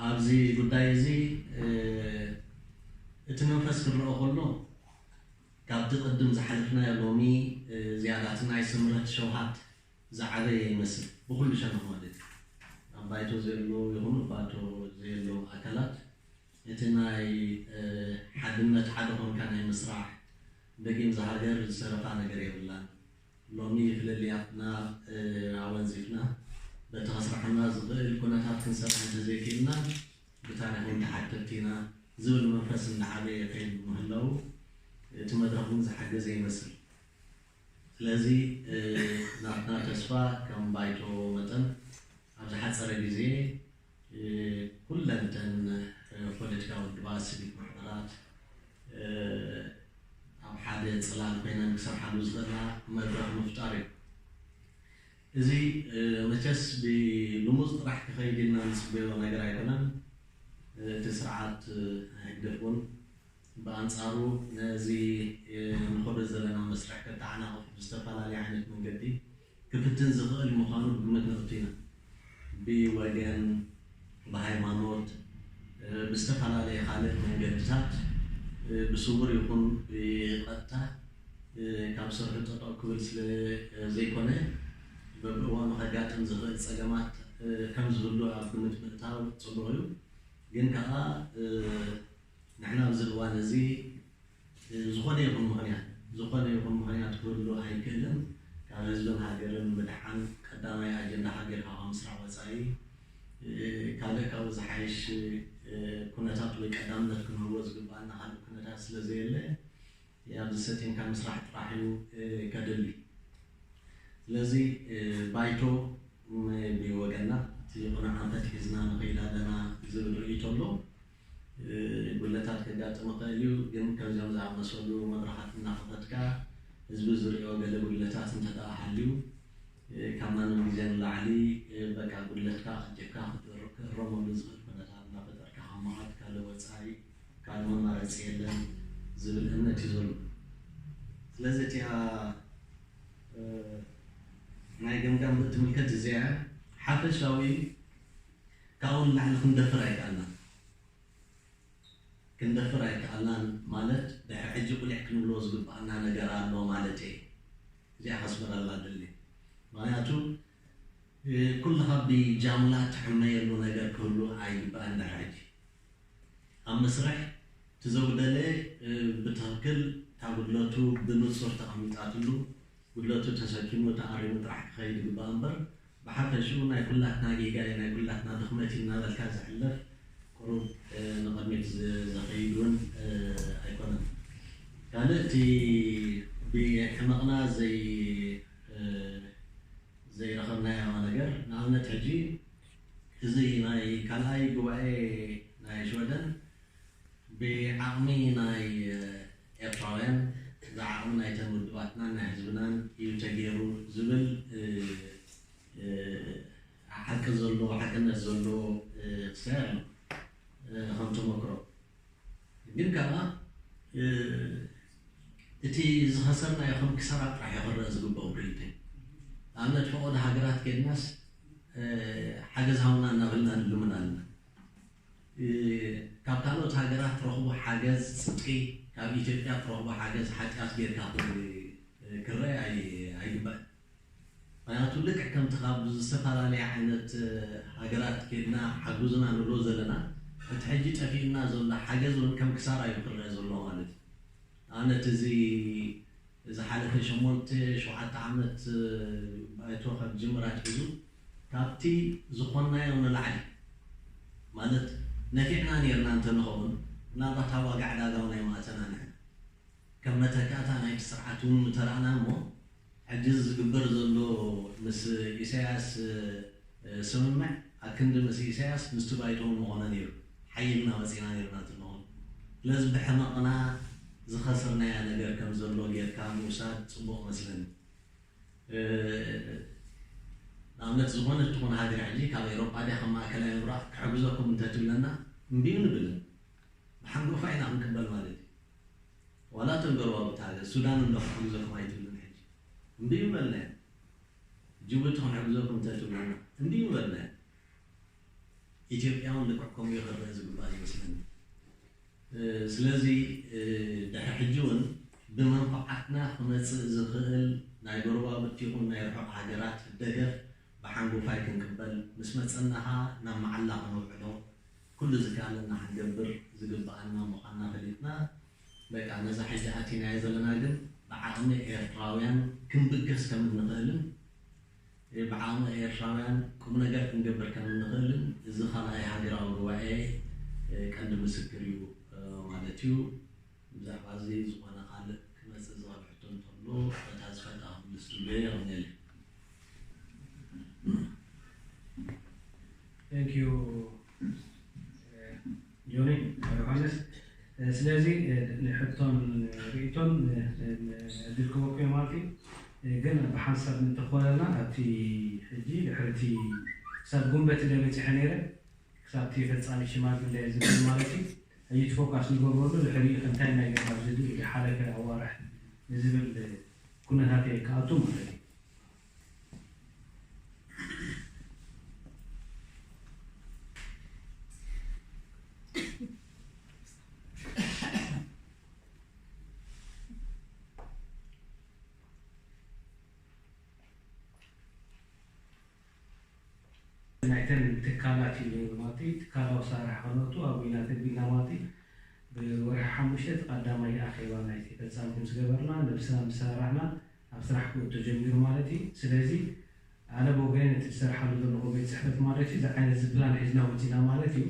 ኣብዚ ጉዳይ እዚ እቲ መንፈስ ክረኦ ከሎ፣ ካብቲ ቅድም ዝሓለፍናዮ ሎሚ ዝያዳቲ ናይ ስምረት ሸውሃት ዝዓበየ ይመስል፣ ብኹሉ ሸነኽ ማለት እዩ። ኣብ ባይቶ ዘሎ ይኹን ባይቶ ዘየሎ ኣካላት እቲ ናይ ሓድነት ሓደ ኮንካ ናይ ምስራሕ፣ ደጊም ዝሃገር ዝተረፋ ነገር የብላን። ሎሚ ፍልልያትና ኣወንዚፍና በቲ ከስርሐና ዝኽእል ኩነታት ክንሰርሕ እንተዘይክኢልና ብታሪኽ እውን ተሓተትቲ ኢና ዝብል መንፈስ እንዳዓበየ ይኸይድ ብምህላዉ እቲ መድረኽ እውን ዝሓገዘ ይመስል። ስለዚ ናትና ተስፋ ከም ባይቶ መጠን ኣብ ዝሓፀረ ግዜ ኩለን እተን ፖለቲካዊ ውድባት፣ ሲቪክ ማሕበራት ኣብ ሓደ ፅላል ኮይነን ክሰርሓሉ ዝኽእላ መድረኽ ምፍጣር እዩ። እዚ መቸስ ብልሙፅ ጥራሕ ክኸይድ ኢልና ንፅበዮ ነገር ኣይኮነን። እቲ ስርዓት ህግደፍ እውን ብኣንፃሩ ነዚ ንኸዶ ዘለና መስርሕ ከተዓናቕፍ ብዝተፈላለየ ዓይነት መንገዲ ክፍትን ዝኽእል ምዃኑ ብግምት ነእቱ ኢና። ብወገን፣ ብሃይማኖት፣ ብዝተፈላለየ ካልእ መንገድታት ብስውር ይኹን ብቐጥታ ካብ ስርሑ ጠጠው ክብል ስለ ዘይኮነ፣ በብእዋኑ ከጋጥም ዝኽእል ጸገማት ከም ዝህሉ ኣብ ግምት ምእታው ጽቡቕ እዩ። ግን ከኣ ንሕና ኣብዚ እዋን እዚ ዝኾነ ይኹን ምኽንያት፣ ዝኾነ ይኹን ምኽንያት ክህሉ ኣይክእልን። ካብ ህዝብን ሃገርን ምድሓን ቀዳማይ ኣጀንዳ ሃገር ካብ ምስራሕ ወጻኢ ካልእ ካብኡ ዝሓይሽ ኩነታት ወይ ቀዳምነት ክንህቦ ዝግባኣና ካልእ ኩነታት ስለ ዘየለ፣ ኣብዚ ሰጢምካ ምስራሕ ጥራሕ እዩ ከድሊ። ስለዚ ባይቶ ብወገና እቲ ቅኑዕ ኣንፈት ሒዝና ንኸይድ ኣለና ዝብል ርእይቶ ኣሎ። ጉድለታት ከጋጥም ይኽእል እዩ፣ ግን ከምዚኦም ዝኣመሰሉ መድረኻት እናኸፈትካ ህዝቢ ዝርእዮ ገለ ጉድለታት እንተ ደኣ ሃልዩ፣ ካብ ማንም ግዜ ንላዕሊ በቃ ጉድለትካ ቀልጢፍካ ክትእረመሉ ዝኽእል ኩነታት እናፈጠርካ ካብ ምኻድ ካልእ ወጻኢ ካልእ መማረፂ የለን ዝብል እምነት እዩ ዘሎ። ስለዚ እቲኣ ናይ ገምጋም እትምልከት እዚኣ ሓፈሻዊ ካብኡ ንላዕሊ ክንደፍር ኣይከኣልናን። ክንደፍር ኣይከኣልናን ማለት ድሕሪ ሕጂ ቁሊሕ ክንብሎ ዝግባኣና ነገር ኣሎ ማለት እየ። እዚኣ ከስምረላ ደሊ። ምክንያቱ ኩልኻ ብጃምላ ትሕመየሉ ነገር ክህሉ ኣይግባእን። ድሕሪ ሕጂ ኣብ መስርሕ እቲ ዘጉደለ ብትኽክል እታ ጉድለቱ ብንጹር ተቐሚጣትሉ፣ ጉድለቱ ተሰኪሙ ተኣሪሙ ጥራሕ ክኸይድ ይግባእ እምበር፣ ብሓፈሽኡ ናይ ኩላትና ጌጋ እዩ፣ ናይ ኩላትና ድኽመት እዩ እናበልካ ዝሕለፍ ቁሩብ ንቕድሚት ዘኸይድ እውን ኣይኮነን። ካልእ እቲ ብሕመቕና ዘይ ዘይረኸብናዮ ነገር፣ ንኣብነት ሕጂ እዚ ናይ ካልኣይ ጉባኤ ናይ ሽወደን ብዓቕሚ ናይ ኤርትራውያን፣ ብዓቕሚ ናይተን ውድባትናን ናይ ህዝብናን እዩ ተገይሩ ዝብል ሓቂ ዘሎ፣ ሓቅነት ዘሎ ክሳይ ኣሎ ከም ተመክሮ። ግን ከዓ እቲ ዝኸሰርናዮ ከም ክሳራ ጥራሕ እዩ ክረአ ዝግበኦ ብርእይተይ። ንኣብነት ፈቐዶ ሃገራት ከድናስ ሓገዝ ሃውና እናበልና ንልምን ኣለና። ካብ ካልኦት ሃገራት ትረኽቦ ሓገዝ ጽድቂ፣ ካብ ኢትዮጵያ ትረኽቦ ሓገዝ ሓጢኣት ጌርካ ክረአ ኣይግባእን። ምክንያቱ ልክዕ ከምቲ ካብ ዝተፈላለየ ዓይነት ሃገራት ኬድና ሓጉዝና ንብሎ ዘለና፣ እቲ ሕጂ ጠፊእና ዘሎ ሓገዝ እውን ከም ክሳራ እዩ ክረአ ዘሎ ማለት እዩ። ንኣብነት እዚ ዝሓለፈ ሸሞንተ ሸውዓተ ዓመት ባይቶ ካብ ጅምር ኣትሒዙ ካብቲ ዝኾንናዮ ንላዕሊ ማለት ነፊዕና ነርና እንተንኸውን፣ ምናልባት ኣብ ዋጋ ዕዳጋ እውን ኣይምኣተናን ኢና። ከም መተካእታ ናይቲ ስርዓት እውን ምተራእና እሞ፣ ሕጂ ዝግበር ዘሎ ምስ ኢሳያስ ስምምዕ ኣክንዲ ምስ ኢሳያስ ምስቲ ባይቶ ምኾነ ነይሩ። ሓይልና ወፂና ነርና እንተንኸውን። ስለዚ ብሕመቕና ዝኸስርናያ ነገር ከም ዘሎ ጌርካ ምውሳድ ፅቡቕ መስለኒ። ንኣብነት ዝኾነት ትኹን ሃገር ሕጂ ካብ ኤሮፓ ድያ ካብ ማእከላይ ምብራቕ ክሕግዘኩም እንተትብለና እምቢዩ ንብልን። ብሓንጎፋ ኢና ክንቅበል ማለት እዩ። ዋላ እተን ጎረባብቲ ሃገር ሱዳን እንዶ ክሕግዘኩም ኣይትብልን ሕጂ። እምቢዩ በልናዮ። ጅቡቲ ክንሕግዘኩም እንተትብለና እምቢዩ በልናዮ። ኢትዮጵያ እውን ልክዕ ከምኡ እዩ ክረአ ዝግባእ ይመስለኒ። ስለዚ ድሕሪ ሕጂ እውን ብመንፈዓትና ክመፅእ ዝኽእል ናይ ጎረባብቲ ይኹን ናይ ርሑቕ ሃገራት ደገፍ ብሓንጎፋይ ክንቅበል፣ ምስ መፀና ኸዓ ናብ መዓላ ከነውዕሎ፣ ኩሉ ዝከኣለና ክንገብር ዝግበኣና ምዃንና ፈሊጥና፣ በቃ ነዛ ሕጂ ኣቲናያ ዘለና ግን ብዓቕሚ ኤርትራውያን ክንብገስ ከም እንኽእልን ብዓቕሚ ኤርትራውያን ቁም ነገር ክንገብር ከም እንኽእልን እዚ ካልኣይ ሃገራዊ ጉባኤ ቀንዲ ምስክር እዩ ማለት እዩ። ብዛዕባ እዚ ዝኾነ ካልእ ክመጽእ ዝኽእል ሕቶ እንተሎ በታ ዝፈልጣ ክምልስ ዝብሎ እየ። የቐንየለይ። Thank you ጆኒ ዮሃንስ። ስለዚ ንሕቶን ርእቶን ዕድል ክበኩ ማለት እዩ። ግን ብሓንሳብ እንተኾነና ኣብቲ ሕጂ ድሕርቲ ክሳብ ጉንበት ኢለ በፂሐ ነይረ ክሳብቲ ፈፃሚ ሽማግለ ዝብል ማለት እዩ። ሕጂ እቲ ፎካስ ንገብረሉ ድሕሪኡ እንታይ ናይ ገባር ዝብል ዝሓለፈ ኣዋርሕ ንዝብል ኩነታት ክኣቱ ማለት እዩ። ናይተን ትካላት እዩ ነይሩ ማለት እዩ። ትካላዊ ኣሰራርሓ ክነእቱ ኣብ ዊና ተቢልና ማለት እዩ። ብወርሒ ሓሙሽተ እቲ ቀዳማይ ኣኼባ ናይቲ ፈጻሚ ምስ ገበርና ነብስና ምስ ሰራሕና ኣብ ስራሕ ክእቶ ጀሚሩ ማለት እዩ። ስለዚ ኣነ ብወገነይ ነቲ ዝሰርሓሉ ዘለኹ ቤት ፅሕፈት ማለት እዩ እዚ ዓይነት እዚ ፕላን ሒዝና ወፂና ማለት እዩ።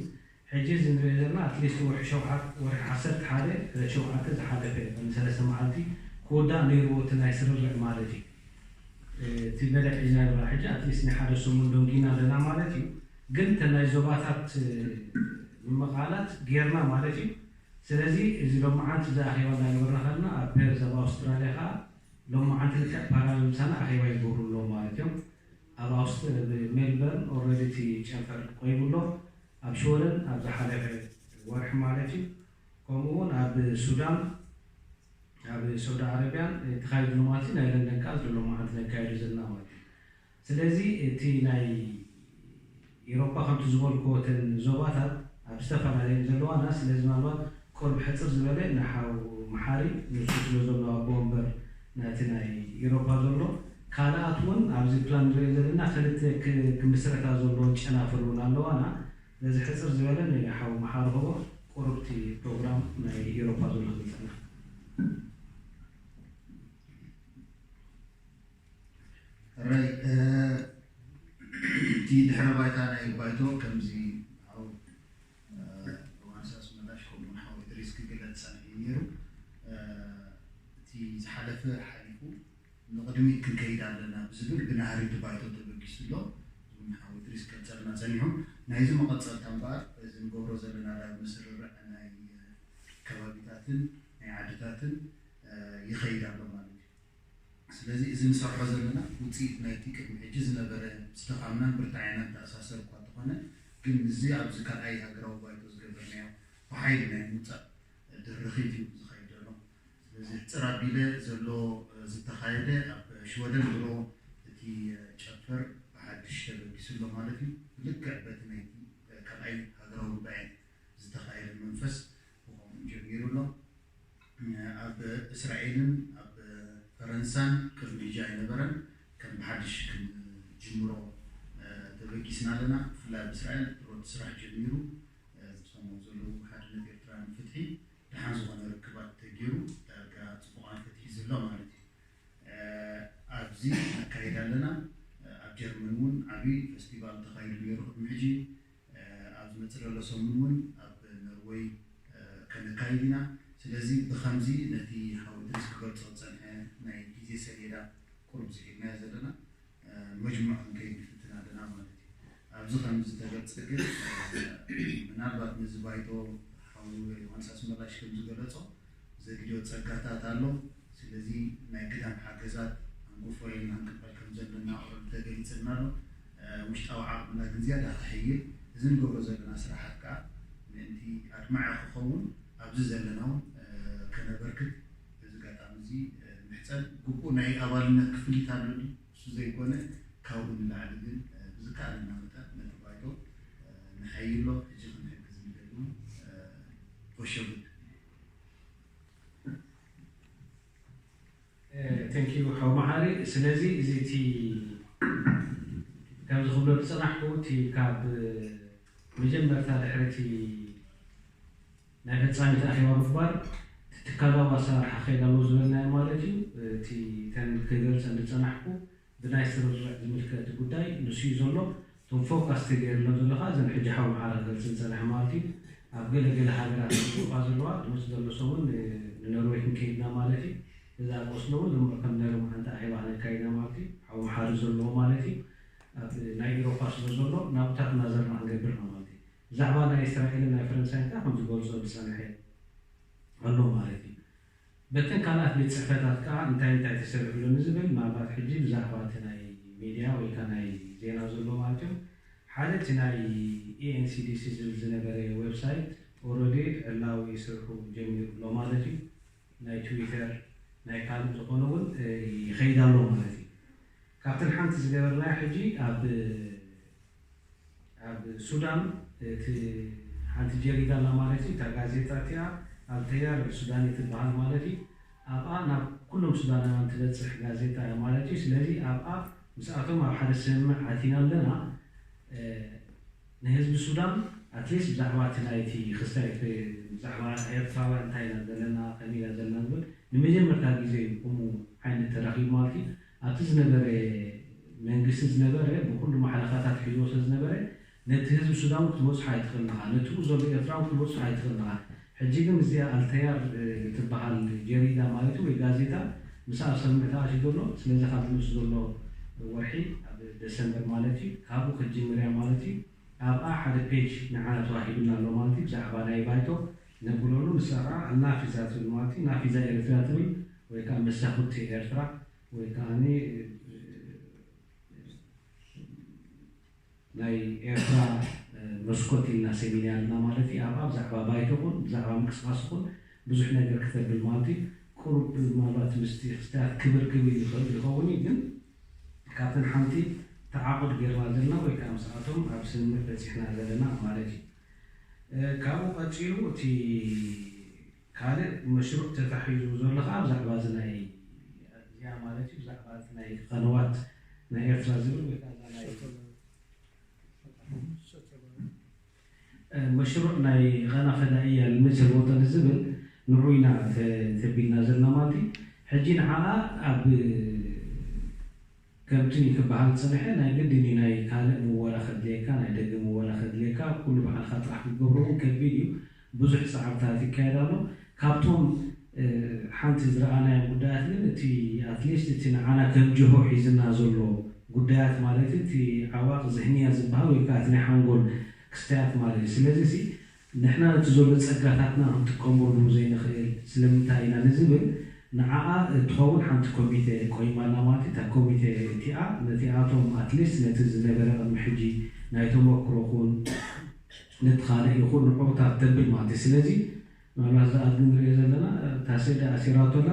ሕጂ እዚ ንሪኦ ዘለና ኣትሊስት ወርሒ ሸውዓተ ወርሒ ዓሰርተ ሓደ ዕለት ሸውዓተ ዝሓለፈ ቅድሚ ሰለስተ መዓልቲ ክውዳእ ነይርዎ እቲ ናይ ስርርዕ ማለት እዩ። እቲ መደብ ሒዝና ዘለና ሕጂ ኣትሊስት ናይ ሓደ ሰሙን ደንጊና ኣለና ማለት እዩ። ግን እተን ናይ ዞባታት ምምቓላት ጌርና ማለት እዩ። ስለዚ እዚ ሎማዓንቲ እዚ ኣኼባ እናገበርና ከለና ኣብ ፐርዝ ኣብ ኣውስትራልያ ከዓ ሎማዓንቲ ልክዕ ፓራለል ምሳና ኣኼባ ይገብሩ ኣለዉ ማለት እዮም። ኣብ ኣውስትር ሜልበርን ኦረዲ እቲ ጨንፈር ቆይሙ ኣሎ። ኣብ ሽወደን ኣብ ዝሓለፈ ወርሒ ማለት እዩ። ከምኡ እውን ኣብ ሱዳን ኣብ ሳውዲ ዓረብያን ተኻይዱ ኣሎ ማለት እዩ። ናይ ለንደን ከዓ ዘሎ መዓልቲ ነካይዱ ዘለና ማለት እዩ። ስለዚ እቲ ናይ ኤሮፓ ከምቲ ዝበልክዎ እተን ዞባታት ኣብ ዝተፈላለየን ዘለዋና ስለዚ ምናልባት ቁሩብ ሕፅር ዝበለ ንሓው መሓሪ ንሱ ስለ ዘሎ ኣቦ ወንበር ናቲ ናይ ኤሮፓ ዘሎ ካልኣት እውን ኣብዚ ፕላን ንሪኦ ዘለና ክልተ ክምስረታ ዘለዎን ጨናፍር እውን ኣለዋና ስለዚ ሕፅር ዝበለ ንሓው መሓሪ ክቦ ቁሩብ እቲ ፕሮግራም ናይ ኤሮፓ ዘሎ ክገልፀልና ሕራይ እቲ ድሕረ ባይታ ናይ ባይቶ ከምዚ ሓው ዮሃንስ ኣስመላሽ ከምኡ ሓው እድሪስ ክግለፅ ፀኒሑ ነይሩ። እቲ ዝሓለፈ ሓሊፉ ንቕድሚት ክንከይድ ኣለና ብዝብል ብናህሪ እቲ ባይቶ ተበጊሱ ኣሎ። እዚውን ሓው እድሪስ ክገልፀልና ፀኒሑ። ናይዚ መቐፀልታ እምበኣር እዚ ንገብሮ ዘለና ዳግመ ስርርዕ ናይ ከባቢታትን ናይ ዓድታትን ይኸይድ ኣሎ ማለት እዩ። ስለዚ እዚ ንሰርሖ ዘለና ውፅኢት ናይቲ ቅድሚ ሕጂ ዝነበረ ምስ ድኻምናን ብርታዐናን ተኣሳሰር እኳ እንተኾነ ግን ምስዚ ኣብዚ ካልኣይ ሃገራዊ ባይቶ ዝገበርናዮ ብሓይሊ ናይ ምውፃእ ድርኺት እዩ ዝኸይድ ዘሎ። ስለዚ ሕፅር ኣቢለ ዘሎ ዝተኻየደ ኣብ ሽወደን ድሮ እቲ ጨንፈር ብሓድሽ ተበጊሱ ኣሎ ማለት እዩ። ብልክዕ በቲ ናይቲ ካልኣይ ሃገራዊ ጉባኤ ዝተኻየደ መንፈስ ብኸምኡ ጀሚሩ ኣሎ። ኣብ እስራኤልን ኣብ ፈረንሳን ቅድሚ ሕጂ ኣይነበረን። ከም ብሓድሽ ክንጅምሮ ተበጊስና ኣለና። ብፍላይ ኣብ እስራኤል ድሮ እቲ ስራሕ ጀሚሩ ምስቶም ዘለዉ ሓድነት ኤርትራን ፍትሒ ደሓን ዝኾነ ርክባት ተገይሩ ዳርጋ ፅቡቕ ኣንፈት ሒዙ ኣሎ ማለት እዩ። ኣብዚ ነካይድ ኣለና። ኣብ ጀርመን እውን ዓብዪ ፈስቲቫል ተኻይዱ ነይሩ ቅድሚ ሕጂ። ኣብዚ ዝቕፅል ዘሎ ሰሙን እውን ኣብ ኖርወይ ከነካይድ ኢና። ስለዚ ብኸምዚ ነቲ ሓው እድሪስ ክገልፆ ዝፀንሐ ናይ ግዜ ሰሌዳ ቁሩብ ዝሒድናዮ ዘለና መጅሙዕ ክንከይድ ንፍትን ኣለና ማለት እዩ። ኣብዚ ከም ዝተገልጸ ግን ምናልባት ነዚ ባይቶ ሓው ዮሃንስ ኣስመላሽ ከም ዝገለጾ ዘድልዮ ጸጋታት ኣሎ። ስለዚ ናይ ግዳም ሓገዛት ኣንጎፎ ኢልና ክንቅበል ከም ዘለና ኦረዲ ተገሊጽልና ኣሎ። ውሽጣዊ ዓቕምና ግን ዝያዳ ክሕይል፣ እዚ ንገብሮ ዘለና ስራሓት ከኣ ምእንቲ ኣድማዒ ክኸውን ኣብዚ ዘለና እውን ከነበርክት በዚ ኣጋጣሚ እዚ ምሕጸን። ግቡእ ናይ ኣባልነት ክፍሊት ኣሎ ድዩ? እሱ ዘይኮነ ካብኡ ንላዕሊ ግን ብዝከኣለና መጠን ነቲ ባይቶ ንሓይሎ። ሕጂ ክንሕግዝ ንደሊ እውን ወሸጉድ። Thank you ሓው መሓሪ። ስለዚ እዚ እቲ ከምዚ ክብሎ ዝጸናሕኩ እቲ ካብ መጀመርታ ድሕሪ እቲ ናይ ፈጻሚት ኣኼባ ምግባር እቲ ትካላዊ ኣሰራርሓ ከይድ ኣለዎ ዝበልናዮ ማለት እዩ። እቲ ተን ክገልጸ ዝጸናሕኩ ብናይ ስርርዕ ዝምልከት ጉዳይ ንሱ እዩ ዘሎ። እቶም ፎካስ ተገይርሎም ዘሎ ከዓ እዘን ሕጂ ሓው መሓሪ ክገልጽ ዝጸንሐ ማለት እዩ። ኣብ ገለ ገለ ሃገራት እኳ ዘለዋ ዝመጽእ ዘሎ ሰሙን ንኖርዌይ ክንከይድና ማለት እዩ። እዛ ቆስሎ እውን ልሙዕ ከም ናይ ሎማዓንቲ ኣኼባ ክነካይዳ ማለት እዩ። ሓው መሓሪ ዘለዎ ማለት እዩ። ኣብ ናይ ኢሮፓ ስለ ዘሎ ናብታት እናዘርና ክንገብር ኢና ማለት እዩ። ብዛዕባ ናይ እስራኤልን ናይ ፈረንሳይን ከዓ ከም ዝገልጾ ዝጸንሐ ኣሎ ማለት እዩ። በተን ካልኣት ቤት ፅሕፈታት ከዓ እንታይ እንታይ ተሰሪሑ ኣሎ ንዝብል ምናልባት ሕጂ ብዛዕባ እቲ ናይ ሚድያ ወይ ከዓ ናይ ዜና ዘሎ ማለት እዩ ሓደ እቲ ናይ ENCDC ዝብል ዝነበረ ዌብሳይት ኦረዲ ዕላዊ ስርሑ ጀሚሩ ኣሎ ማለት እዩ። ናይ ትዊተር ናይ ካልእ ዝኾነ እውን ይኸይድ ኣሎ ማለት እዩ። ካብተን ሓንቲ ዝገበርናዮ ሕጂ ኣብ ኣብ ሱዳን እቲ ሓንቲ ጀሪዳ ኣላ ማለት እዩ። እታ ጋዜጣ እቲኣ ኣልተያር ሱዳኒ ትበሃል ማለት እዩ። ኣብኣ ናብ ኩሎም ሱዳናውያን ትበፅሕ ጋዜጣ እያ ማለት እዩ። ስለዚ ኣብኣ ምስኣቶም ኣብ ሓደ ስምምዕ ኣቲና ኣለና። ንህዝቢ ሱዳን ኣትሊስት ብዛዕባ እቲ ናይቲ ክስታይ ብዛዕባ ኤርትራውያን እንታይ ኢና ዘለና ከመይ ኢና ዘለና ዝብል ንመጀመርታ ግዜ እዩ ከምኡ ዓይነት ተረኺቡ ማለት እዩ። ኣብቲ ዝነበረ መንግስቲ ዝነበረ ብኩሉ ማሕለኻታት ሒዝዎ ስለ ዝነበረ ነቲ ህዝቢ ሱዳን እውን ክትበፅሖ ኣይትኽእልን ኢኻ፣ ነቲ ብኡ ዘሎ ኤርትራ እውን ክትበፅሖ ኣይትኽእልን ኢኻ። ሕጂ ግን እዚኣ ኣልተያር ትበሃል ጀሪዳ ማለት እዩ ወይ ጋዜጣ ምስኣ ኣብ ስምምዕ ተኣትዩ ዘሎ። ስለዚ ካብ ዝመፅእ ዘሎ ወርሒ ኣብ ደሰምበር ማለት እዩ ካብኡ ክትጅምር እያ ማለት እዩ። ኣብኣ ሓደ ፔጅ ንዓና ተዋሂቡና ኣሎ ማለት እዩ። ብዛዕባ ናይ ባይቶ ነብለሉ ንሳ ከዓ ኣናፊዛ ትብል ማለት እዩ። ናፊዛ ኤርትራ ትብል ወይ ከዓ መሳኹቲ ኤርትራ ወይ ከዓ ናይ ኤርትራ መስኮት ኢልና ሰሚና ኣለና ማለት እዩ። ኣብኣ ብዛዕባ ባይቶ ኹን ብዛዕባ ምንቅስቃስ ኹን ብዙሕ ነገር ክተብል ማለት እዩ። ቁሩብ ምናልባት ምስቲ ክስታት ክብር ክብል ይኽእል ይኸውን እዩ ግን ካብተን ሓንቲ ተዓቑድ ጌርና ዘለና ወይ ከዓ ምስኣቶም ኣብ ስምምዕ በፂሕና ዘለና ማለት እዩ። ካብኡ ቀፂሉ እቲ ካልእ መሽሩዕ ተታሒዙ ዘሎ ከዓ ብዛዕባ እዚ ናይ እዚኣ ማለት እዩ ብዛዕባ እቲ ናይ ቐነዋት ናይ ኤርትራ ዝብል ወይ ከዓ እዛ ናይ መሽሩዕ ናይ ቐና ፈዳኢያ ልምት ሰልወጠን ዝብል ንዑ ኢና ተቢልና ዘለና ማለት እዩ። ሕጂ ንዓኣ ኣብ ከምቲ ክበሃል ዝፀንሐ ናይ ግድን እዩ ናይ ካልእ ምወላ ከድልየካ ናይ ደገ ምወላ ከድልየካ ኩሉ ባዕልካ ጥራሕ ክትገብሮ እውን ከቢድ እዩ። ብዙሕ ፃዕርታት ይካየድ ኣሎ። ካብቶም ሓንቲ ዝረኣናዮም ጉዳያት ግን እቲ ኣትሊስት እቲ ንዓና ከም ጅሆ ሒዝና ዘሎ ጉዳያት ማለት እቲ ዓዋቕ ዝህንያ ዝበሃል ወይ ከዓ እቲ ናይ ሓንጎል ክስታያት ማለት እዩ። ስለዚ ንሕና ነቲ ዘሎ ጸጋታትና ክንጥቀመሉ ዘይንኽእል ስለምንታይ ኢና ንዝብል ንዓኣ እትኸውን ሓንቲ ኮሚቴ ቆይማ ኣላ ማለት እዩ። እታ ኮሚቴ እቲኣ ነቲኣቶም ኣትሊስት ነቲ ዝነበረ ቅድሚ ሕጂ ናይ ተመክሮ ኹን ነቲ ካልእ ይኹን ንዕኡታት ተብል ማለት እዩ። ስለዚ ምናልባት እዛ ኣድጊ ንሪኦ ዘለና እታ ሰይዳ ኣሲራቶ ኣላ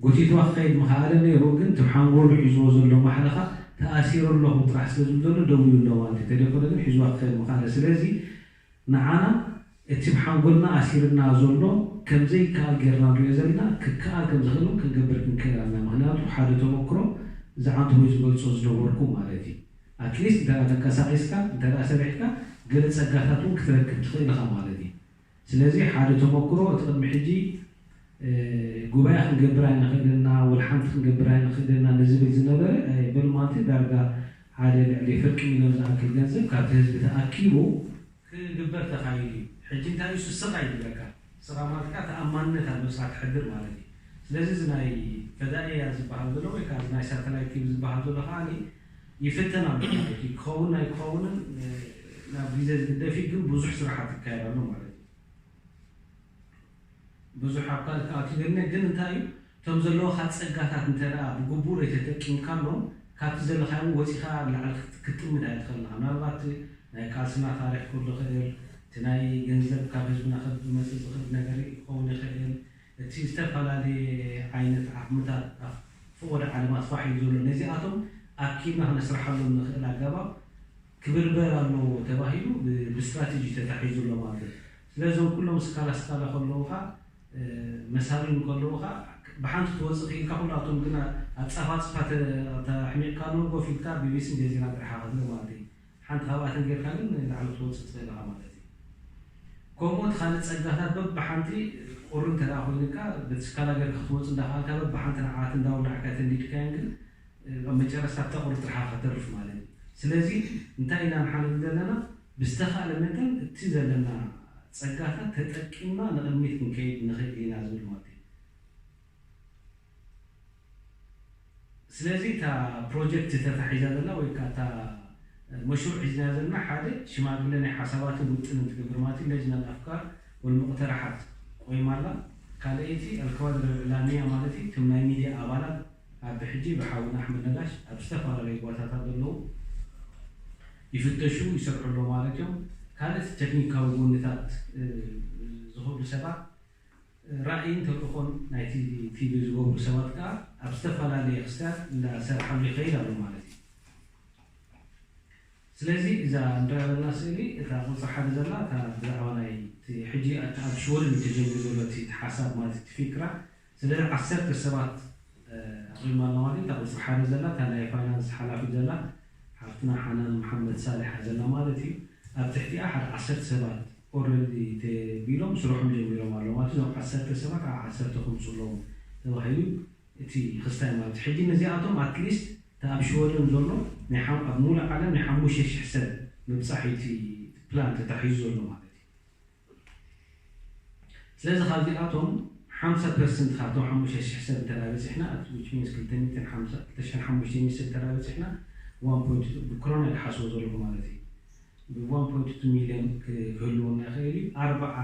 ጎቲትዋ ክኸይድ ምኽኣለ ነይሩ፣ ግን እቲ ሓንጎሉ ሒዝዎ ዘሎ ማሕለኻ ተኣሲረ ኣለኹ ጥራሕ ስለ ዝብል ዘሎ ደው ኢሉ ኣሎ ማለት እዩ። ተደይኮነ ግን ሒዝዋ ክኸይድ ምኽኣለ። ስለዚ ንዓና እቲ ብሓንጎልና ኣሲርና ዘሎ ከም ዘይከኣል ጌርና ንሪኦ ዘለና ክከኣል ከም ዝኽእል እውን ክንገብር ክንክእል ኣለና። ምኽንያቱ ሓደ ተመክሮ ዝዓንተቦይ ዝገልጾ ዝነበርኩ ማለት እዩ። ኣትሊስት እንተ ተንቀሳቒስካ እንተ ሰሪሕካ ገለ ጸጋታት እውን ክትረክብ ትኽእል ኢኻ ማለት እዩ። ስለዚ ሓደ ተመክሮ እቲ ቅድሚ ሕጂ ጉባኤ ክንገብር ኣይንኽእልና ወላ ሓንቲ ክንገብር ኣይንኽእልና ንዝብል ዝነበረ በሉ ማለት ዳርጋ ሓደ ልዕሊ ፍርቂ ሚልዮን ዝኣክል ገንዘብ ካብቲ ህዝቢ ተኣኪቡ ክግበር ተኻይሉ እዩ። ሕጂ እንታይ እዩ ስስቕ ኣይብለካ። ስቓ ማለትካ ተኣማንነት ኣብ ነብስኻ ትሕድር ማለት እዩ። ስለዚ እዚ ናይ ፈዳኢያ ዝበሃል ዘሎ ወይ ከዓ እዚ ናይ ሳተላይት ቲቪ ዝበሃል ዘሎ ከዓ ይፍተን ኣሎ ማለት እዩ። ክኸውን ናይ ክኸውንን ናብ ግዜ ዝግደፍ እዩ፣ ግን ብዙሕ ስራሓት ይካየድ ኣሎ ማለት እዩ። ብዙሕ ኣብ ካልእ ክኣቱ ይደሊ፣ ግን እንታይ እዩ እቶም ዘለውካ ጸጋታት እንተ ደኣ ብግቡእ ዘይተጠቂምካሎም ካብቲ ዘለኻዮ ወጺኻ ንላዕሊ ክት- ክትጥምት ኣይትኽእልን ኢኻ። ምናልባት ናይ ቃልስና ታሪኽ ክህሉ ይኽእል፣ እቲ ናይ ገንዘብ ካብ ህዝብና ክመጽእ ዝኽእል ነገር ክኸውን ይኽእል፣ እቲ ዝተፈላለየ ዓይነት ዓቕምታት ኣብ ፈቐዶ ዓለማት ፋሕ ኢሉ ዘሎ ነዚኣቶም ኣኪብና ክነስርሓሎም ንኽእል ኣገባብ ክብርበር ኣለዎ ተባሂሉ ብ- ብስትራቴጂ ተታሒዙ ኣሎ ማለት እዩ። ስለዞም ኩሎም ስካላ ስካላ ከለውኻ መሳርዩ ከለውኻ ብሓንቲ ትወፅእ ክኢልካ ኩላቶም ግና ኣፃፋፅፋ ተሕሚቕካ ንጎፍ ኢልካ ቢቢሲ ጀዚራ ጥርሓ ክትርኢ ማለት እዩ። ሓንቲ ካብኣተን ጌርካ ግን ንላዕሊ ክትወፅእ ትኽእል ኢኻ ማለት እዩ። ከምኡ እቲ ካልእ ፀጋታት በብሓንቲ ቁሪ እንተ ደኣ ኮይኑካ በቲ ስካላ ጌርካ ክትወፅእ እንዳኽኣልካ በብሓንቲ ንዓት እንዳወላዕካ ተንዲድካዮን ግን ኣብ መጨረስታ ኣብታ ቁሪ ጥርሓ ከተርፍ ማለት እዩ። ስለዚ እንታይ ኢና ንሓልፍ ዘለና? ብዝተኻእለ መጠን እቲ ዘለና ፀጋታት ተጠቂምና ንቕድሚት ክንከይድ ንኽእል ኢና ዝብል ማለት እዩ። ስለዚ እታ ፕሮጀክት ተታሒዛ ዘላ ወይ ከዓ እታ መሽሩዕ ሒዝና ዘለና ሓደ ሽማግለ ናይ ሓሳባትን ውጥንን ትገብር ማለት እዩ። ለጅና ኣፍካር ወልሙቅተረሓት ቆይማ ኣላ። ካልኣይቲ ኣልከዋድር እዕላሚያ ማለት እዩ። እቶም ናይ ሚድያ ኣባላት ኣብ ብሕጂ ብሓውና ኣሕመድ ነጋሽ ኣብ ዝተፈላለዩ ቦታታት ዘለዉ ይፍተሹ ይሰርሑ ኣለዉ ማለት እዮም። ካልእ ቴክኒካዊ ጎንታት ዝኽእሉ ሰባት ራእይን ተልእኾን ናይቲ ቲቪ ዝገብሩ ሰባት ከዓ ኣብ ዝተፈላለየ ክስታት እንዳሰርሓሉ ይኸይድ ኣሎ ማለት እዩ። ስለዚ እዛ እንሪኣ ዘለና ስእሊ እታ ቁፅሪ ሓደ ዘላ እታ ብዛዕባ ናይ እቲ ሕጂ እቲ ኣብ ሽወደን ተጀሚሩ ዘሎ እቲ ሓሳብ ማለት እቲ ፊክራ ስለዚ ዓሰርተ ሰባት ኣቕሪብና ኣለና ማለት እዩ። እታ ቁፅሪ ሓደ ዘላ እታ ናይ ፋይናንስ ሓላፊት ዘላ ሓፍትና ሓናን መሓመድ ሳልሕ ዘላ ማለት እዩ። ኣብ ትሕቲኣ ሓደ ዓሰርተ ሰባት ኦረዲ ተቢሎም ስርሖም ጀሚሮም ኣለዉ ማለት እዩ። እዞም ዓሰርተ ሰባት ኣብ ዓሰርተ ክምፁ ኣለዎም ተባሂሉ እቲ ክስታይ ማለት እዩ። ሕጂ ነዚኣቶም ኣትሊስት እቲ ኣብ ሽወደን ዘሎ ናይ ሓም- ኣብ ሙሉእ ዓለም ናይ ሓሙሽተ ሽሕ ሰብ ምብፃሕ እዩ እቲ ፕላን ተታሒዙ ዘሎ ማለት እዩ። ስለዚ ካብዚኣቶም ሓምሳ ፐርሰንት ካብቶም ሓሙሽተ ሽሕ ሰብ እንተ በፂሕና which means ክልተ ሚእትን ሓምሳ ክልተ ሽሕን ሓሙሽተ ሚእትን ሰብ እንተ በፂሕና one point two ብክሮና ይሓስቦ ዘለኹ ማለት እዩ ብ one point two ሚልዮን ክህልወና ይኽእል እዩ። ኣርባዓ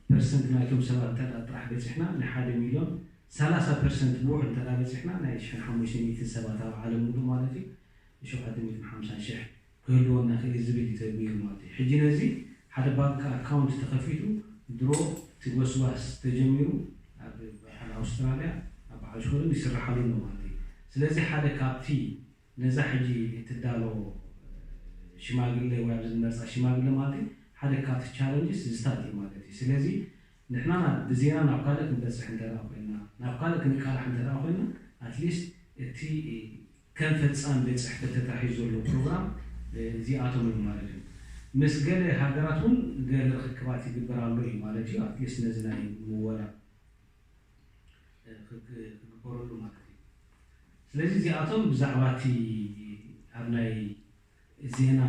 ፐርሰንት ናይቶም ሰባት እንተ ጥራሕ በፂሕና ናይ ሓደ ሚልዮን ሰላሳ ፐርሰንት ብውሕድ እንተ በፂሕና ናይ ሽሕን ሓሙሽተ ሚእትን ሰባት ኣብ ዓለም ሙሉእ ማለት እዩ ሸውዓተ ሚእትን ሓምሳን ሽሕ ክህልወና ክእል ዝብል እዩ ተግቢሩ ማለት እዩ። ሕጂ ነዚ ሓደ ባንክ ኣካውንት ተኸፊቱ ድሮ እቲ ጎስጓስ ተጀሚሩ ኣብ በዓል ኣውስትራልያ ኣብ በዓል ሽወደን ይስርሓሉ ኣሎ ማለት እዩ። ስለዚ ሓደ ካብቲ ነዛ ሕጂ እትዳሎ ሽማግለ ወይ ኣብዚ ዝመርፃ ሽማግለ ማለት እዩ ሓደ ካብቲ ቻለንጅስ ዝታት እዩ ማለት እዩ። ስለዚ ንሕና ናብ ብዜና ናብ ካልእ ክንበፅሕ እንተ ኮይና ናብ ካልእ ክንቃላሕ እንተ ኮይና ኣትሊስት እቲ ከም ፈፃም ቤት ፅሕፈት ተታሒዙ ዘሎ ፕሮግራም እዚኣቶም እዮም ማለት እዩ። ምስ ገለ ሃገራት እውን ገለ ርክክባት ይግበር ኣሎ እዩ ማለት እዩ። ኣትሊስት ነዚ ናይ ምወላ ክግበረሉ ማለት እዩ። ስለዚ እዚኣቶም ብዛዕባ እቲ ኣብ ናይ ዜና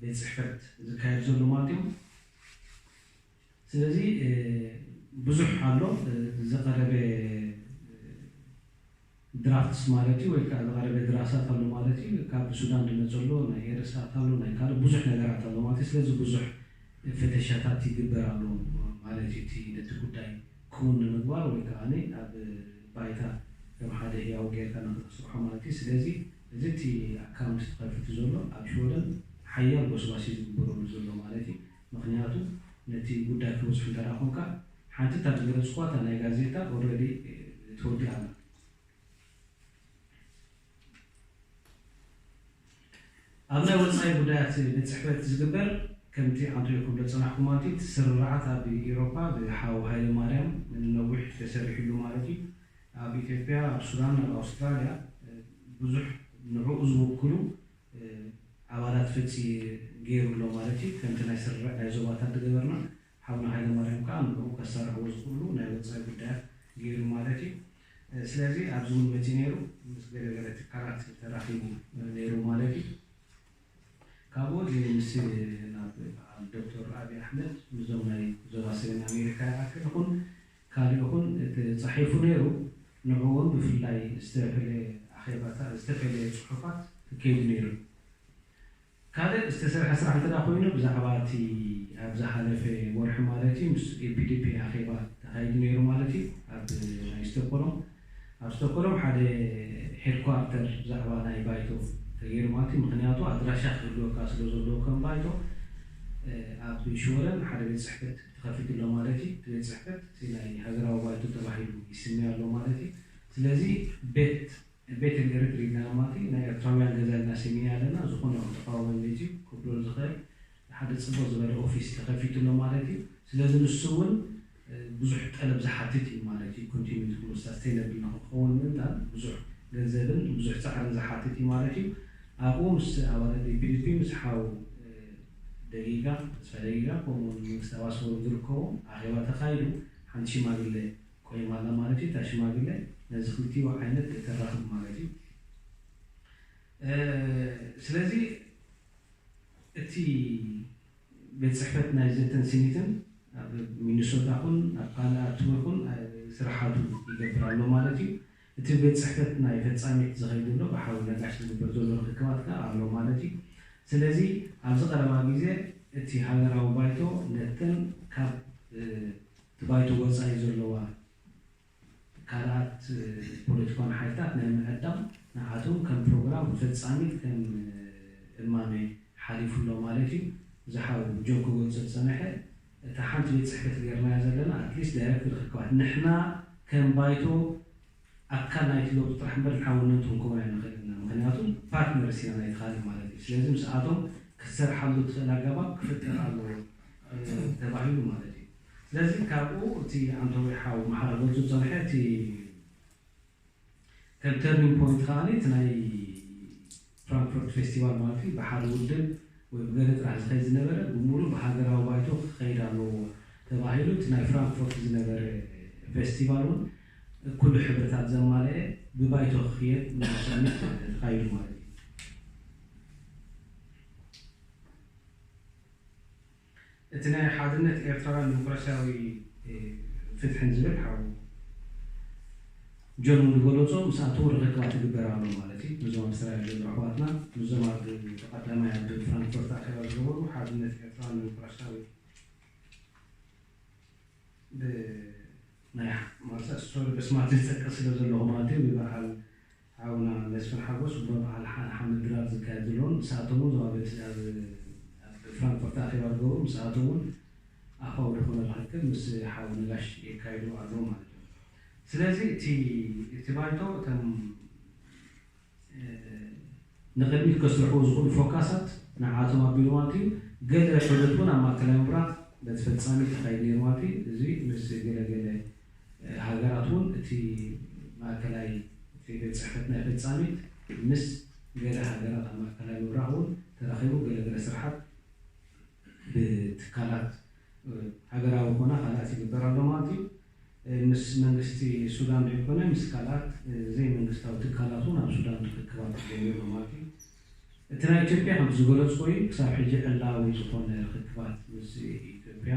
ቤት ፅሕፈት ዝካየድ ዘሎ ማለት እዮም። ስለዚ ብዙሕ ኣሎ ዝቐረበ ድራፍትስ ማለት እዩ ወይ ከዓ ዝቐረበ ድራሳት ኣሎ ማለት እዩ። ካብ ሱዳን ዝመፀ ኣሎ ናይ ኤርትራት ኣሎ ናይ ካልእ ብዙሕ ነገራት ኣሎ ማለት እዩ። ስለዚ ብዙሕ ፍተሻታት ይግበር ኣሎ ማለት እዩ። እቲ ነቲ ጉዳይ ክውን ንምግባር ወይ ከዓ ኣብ ባይታ ከም ሓደ ህያው ጌርካ ንክተስርሖ ማለት እዩ። ስለዚ እዚ እቲ ኣካውንት ተኸፊቱ ዘሎ ኣብ ሽወደን ሓያል ጎስጓስ እዩ ዝግበረሉ ዘሎ ማለት እዩ። ምክንያቱ ነቲ ጉዳይ ክበፅሑ እንተ ኮንካ ሓንቲ እታ ዝገለፅኳ እታ ናይ ጋዜጣ ኦረዲ ተወዲኣ ኣላ። ኣብ ናይ ወፃኢ ጉዳያት ቤት ፅሕፈት ዝግበር ከምቲ ኣንቶዮ ክብሎ ዝፀናሕኩ ማለት እዩ እቲ ስርርዓት ኣብ ኢሮፓ ብሓው ሃይለ ማርያም ንነዊሕ ተሰሪሕሉ ማለት እዩ። ኣብ ኢትዮጵያ ኣብ ሱዳን ኣብ ኣውስትራልያ ብዙሕ ንዕኡ ዝውክሉ ኣባላት ፍፂ ገይሩ ኣሎ ማለት እዩ። ከምቲ ናይ ስርርዕ ናይ ዞባታት ዝገበርና ሓውና ሃይለማርያም ከዓ ንዕኡ ከሳርሕዎ ዝኽእሉ ናይ ወፃኢ ጉዳያት ገይሩ ማለት እዩ። ስለዚ ኣብዚ እውን መፂኡ ነይሩ ምስ ገለገለ ትካላት ተራኺቡ ነይሩ ማለት እዩ። ካብኡ ምስ ናብ በዓል ዶክተር ኣብይ ኣሕመድ ምስዞም ናይ ዞባ ሰሜን ኣሜሪካ ይኣክል ይኹን ካልእ ይኹን ተጻሒፉ ነይሩ። ንዕኡ እውን ብፍላይ ዝተፈለየ ኣኼባታት፣ ዝተፈለየ ጽሑፋት ተካይዱ ነይሩ። ካልእ ዝተሰርሐ ስራሕ እንተ ደኣ ኮይኑ፣ ብዛዕባ እቲ ኣብ ዝሓለፈ ወርሒ ማለት እዩ፣ ምስ ኤ ፒ ዲ ፒ ኣኼባ ተኻይዱ ነይሩ ማለት እዩ። ኣብ ናይ ስቶኮሎም፣ ኣብ ስቶኮሎም ሓደ ሄድኳርተር ብዛዕባ ናይ ባይቶ ተገይሩ ማለት እዩ። ምኽንያቱ ኣድራሻ ክህልወካ ስለ ዘለዎ ከም ባይቶ፣ እ፣ ኣብ ሽወደን ሓደ ቤት ጽሕፈት ተኸፊቱ ኣሎ ማለት እዩ። እቲ ቤት ጽሕፈት እቲ ናይ ሃገራዊ ባይቶ ተባሂሉ ይስመይ ኣሎ ማለት እዩ። ስለዚ ቤት ቤት ኤሪትሪና ማለት እዩ። ናይ ኤርትራውያን ገዛ ኢልና ሰሚና ኣለና። ዝኾነ ይኹን ተቃዋሚ መጺኡ ክብሎ ዝኽእል ሓደ ጽቡቕ ዝበለ ኦፊስ ተኸፊቱ ኣሎ ማለት እዩ። ስለዚ ንሱ እውን፣ እ፣ ብዙሕ ጠለብ ዝሓትት እዩ ማለት እዩ። ኮንቲኒዩቲ ክብሎ ሳስቴነብል ንኽኸውን ምእንታን ብዙሕ ገንዘብን ብዙሕ ጻዕርን ዝሓትት እዩ ማለት እዩ። ኣብኡ ምስ ኣባላት ኤ ፒ ዲ ፒ ምስ ሓው፣ እ፣ ደጊጋ፣ ተስፋ ደጊጋ፣ ከምኡ እውን መንግስቲ ኣባስወሩ ዝርከቦም ኣኼባ ተኻይዱ። ሓንቲ ሽማግለ ቆይማ ኣላ ማለት እዩ። እታ ሽማግለ ነዚ ክልቲኡ ዓይነት እተራኽብ ማለት እዩ። እ፣ ስለዚ እቲ ቤት ጽሕፈት ናይ ዘተን ስኒትን ኣብ ሚኒሶታ ኹን ኣብ ካልኣት ይኹን፣ እ፣ ስራሓቱ ይገብር ኣሎ ማለት እዩ። እቲ ቤት ጽሕፈት ናይ ፈጻሚት ዝኸይድ ዘሎ ብሓዊ ነጋሽ ዝግበር ዘሎ ርክክባት ከኣ ኣሎ ማለት እዩ። ስለዚ ኣብዚ ቀረባ ግዜ እቲ ሃገራዊ ባይቶ ነተን ካብ፣ እ፣ እቲ ባይቶ ወጻኢ ዘለዋ ካልኣት ፖለቲካውን ሓይልታት ናይ ምዕዳም ንዓቶም ከም ፕሮግራም ፈጻሚት ከም እማመ ሓሊፉ ኣሎ ማለት እዩ። ዝሓው ጆን ክገልጾ ዝጸንሐ እታ ሓንቲ ቤት ጽሕፈት ጌርናያ ዘለና ኣትሊስት ዳይሬክት ርክባት ንሕና ከም ባይቶ ኣካል ናይቲ ለውጢ ጥራሕ እምበር ንዓውነንቱ ክንከውን ኣይንኽእል ኢና። ምኽንያቱ ፓርትነርስ ኢና ናይቲ ካልእ ማለት እዩ። ስለዚ ምስኣቶም ክትሰርሓሉ ትኽእል ኣገባብ ክፍጠር ኣለዎ፣ እ፣ ተባሂሉ ማለት እዩ። ስለዚ ካብኡ እቲ ዓንተቦይ ሓው መሓሪ ገልጹ ዝጸንሐ እቲ ከም ተርኒንግ ፖይንት ከኣ እቲ ናይ ፍራንክፈርት ፌስቲቫል ማለት እዩ ብሓደ ውድብ ወይ ብገለ ጥራሕ ዝኸይድ ዝነበረ ብምሉእ ብሃገራዊ ባይቶ ክኸይድ ኣለዎ ተባሂሉ እቲ ናይ ፍራንክፈርት ዝነበረ ፌስቲቫል እውን ኩሉ ሕብርታት ዘማልአ ብባይቶ ክኽየድ ናይ ሳሚት ተኻይዱ ማለት እዩ። እቲ ናይ ሓድነት ኤርትራውያን ዲሞክራሲያዊ፣ እ፣ ፍትሕን ዝብል ሓው ጆን እውን ዝገለጾ ምስኣቶም ርክክባት ይግበር ኣሎ ማለት እዩ። ነዞም ኣብ እስራኤል ዘለዉ ኣሕዋትና፣ ነዞም ኣብ ቀዳማይ ኣብ ፍራንክፈርት ኣኼባ ዝገበሩ ሓድነት ኤርትራውያን ዲሞክራሲያዊ ብ-፣ ናይ ሓ-፣ ማለት ሶሪ፣ በስማት ዝጠቅስ ስለ ዘለኹ ማለት እዩ። ብበዓል ሓውና መስፍን ሓጎስ፣ ብበዓል ሓ-፣ ሓመድ ድራር ዝካየድ ዘለውን ንሳቶም እውን ኣብ፣ ኣብ፣ ኣብ ፍራንክፈርት ኣኼባ ዝገበሩ፣ ንሳቶም እውን ኣፋዊ ዝኾነ ርክክብ ምስ ሓው ነጋሽ የካይዱ ኣለዉ ማለት እዩ። ስለዚ እቲ፣ እቲ ባይቶ እቶም፣ እ፣ ንቕድሚት ከስርሕዎ ዝኽእሉ ፎካሳት ንዓቶም ኣቢሉ ማለት እዩ። ገለ ዑደት እውን ኣብ ማእከላይ ምብራቕ በቲ ፈጻሚ ተኻይዱ ነይሩ ማለት እዩ። እዚ ምስ ገለ ገለ፣ እ፣ ሃገራት እውን እቲ ማእከላይ፣ እቲ ቤት ጽሕፈት ናይ ፈጻሚት ምስ ገለ ሃገራት ኣብ ማእከላይ ምብራቕ እውን ተራኺቡ ገለ ገለ ስርሓት ብትካላት፣ እ፣ ሃገራዊ ኮነ ካልኣት ይግበር ኣሎ ማለት እዩ። እ፣ ምስ መንግስቲ ሱዳን ዘይኮነ ምስ ካልኣት፣ እ፣ ዘይመንግስታዊ ትካላት እውን ኣብ ሱዳን ርክክባት ይገብር ኣሎ ማለት እዩ። እቲ ናይ ኢትዮጵያ ከምቲ ዝገለጽኩ እዩ፣ ክሳብ ሕጂ ዕላዊ ዝኾነ ርክክባት ምስ ኢትዮጵያ፣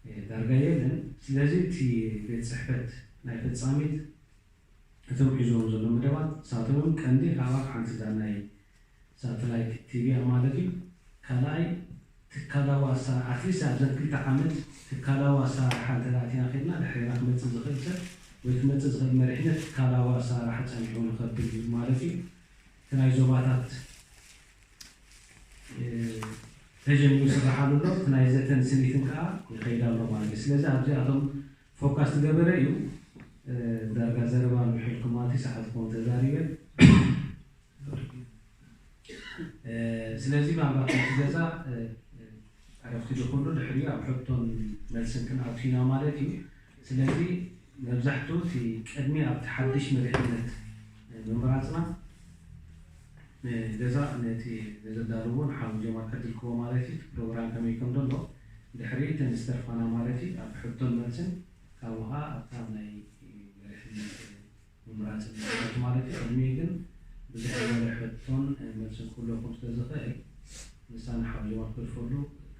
እ፣ ዳርጋ የለን። ስለዚ እቲ ቤት ጽሕፈት ናይ ፈጻሚት እቶም ሒዞም ዘሎ መደባት ንሳቶም እውን ቀንዲ ካብ ሓንቲ እዛ ናይ ሳተላይት ቲ ቪ ማለት እዩ። ካልኣይ ትካላዊ ኣሳ-፣ ኣትሊስት ኣብዘን ክልተ ዓመት ትካላዊ ኣሰራርሓ እንተ ደኣ ኣቲና ከድና ድሕሬና ክመጽእ ዝኽእል ሰብ ወይ ክመጽእ ዝኽእል መሪሕነት ትካላዊ ኣሰራርሓ ጸኒሑ ንኸብል እዩ ማለት እዩ። እቲ ናይ ዞባታት፣ እ፣ ተጀሚሩ ይስራሓሉ ኣሎ። እቲ ናይ ዘተን ስኒትን ከኣ ይኸይድ ኣሎ ማለት እዩ። ስለዚ ኣብዚኣቶም ፎካስ ዝገበረ እዩ። እ፣ ዳርጋ ዘረባ ንውሕልኩም ማለት እዩ፣ ሰዓት ክኸውን ተዛሪበ። እ፣ ስለዚ ምናልባት እቲ ገዛ፣ እ፣ እ፣ ዕረፍቲ ዝኹሉ ድሕሪኡ ኣብ ሕቶን መልስን ክንኣቱ ኢና ማለት እዩ። ስለዚ መብዛሕትኡ እቲ ቅድሚ ኣብቲ ሓድሽ መሪሕነት ምምራጽና፣ እ፣ ገዛ ነቲ ንዘዳለዎ ንሓው ጀማል ዕድል ክቦ ማለት እዩ። እቲ ፕሮግራም ከመይ ከም ዘሎ ድሕሪ እተን ዝተርፋና ማለት እዩ ኣብ ሕቶን መልስን ካብኡ ኸኣ ኣብታ ናይ መሪሕነት ምምራጽን ንኣቱ ማለት እዩ። ቅድሚኡ ግን ብዝሕ ዝበለ ሕቶን መልስን ክህልወኩም ስለ ዝኽእል ንሳ ንሓው ጀማል ክገድፈሉ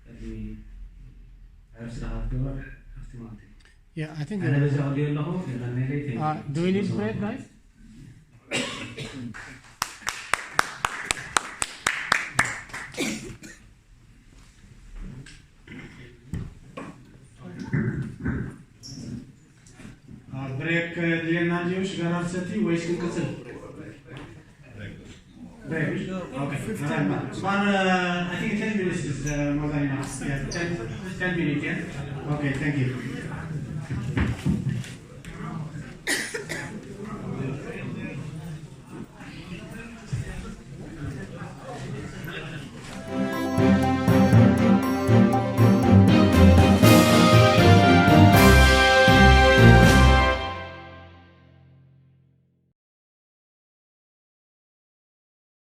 ዕርሲ ዳኻ ክትገብር ኣብቲ ማለት እዩ። Yeah, I think. ኣነ በዛ ክድዮ ኣለኹ። የቐንየለይ። Thank you. Uh, do we need break, guys? ብሬክ ድልየና እንዲዩ ሽጋራ ሰቲ ወይስ ክንቅፅል? Break. Okay. But uh, I think ten minutes is uh, more than enough. Yeah, ten, ten minutes, yeah? Okay, thank you.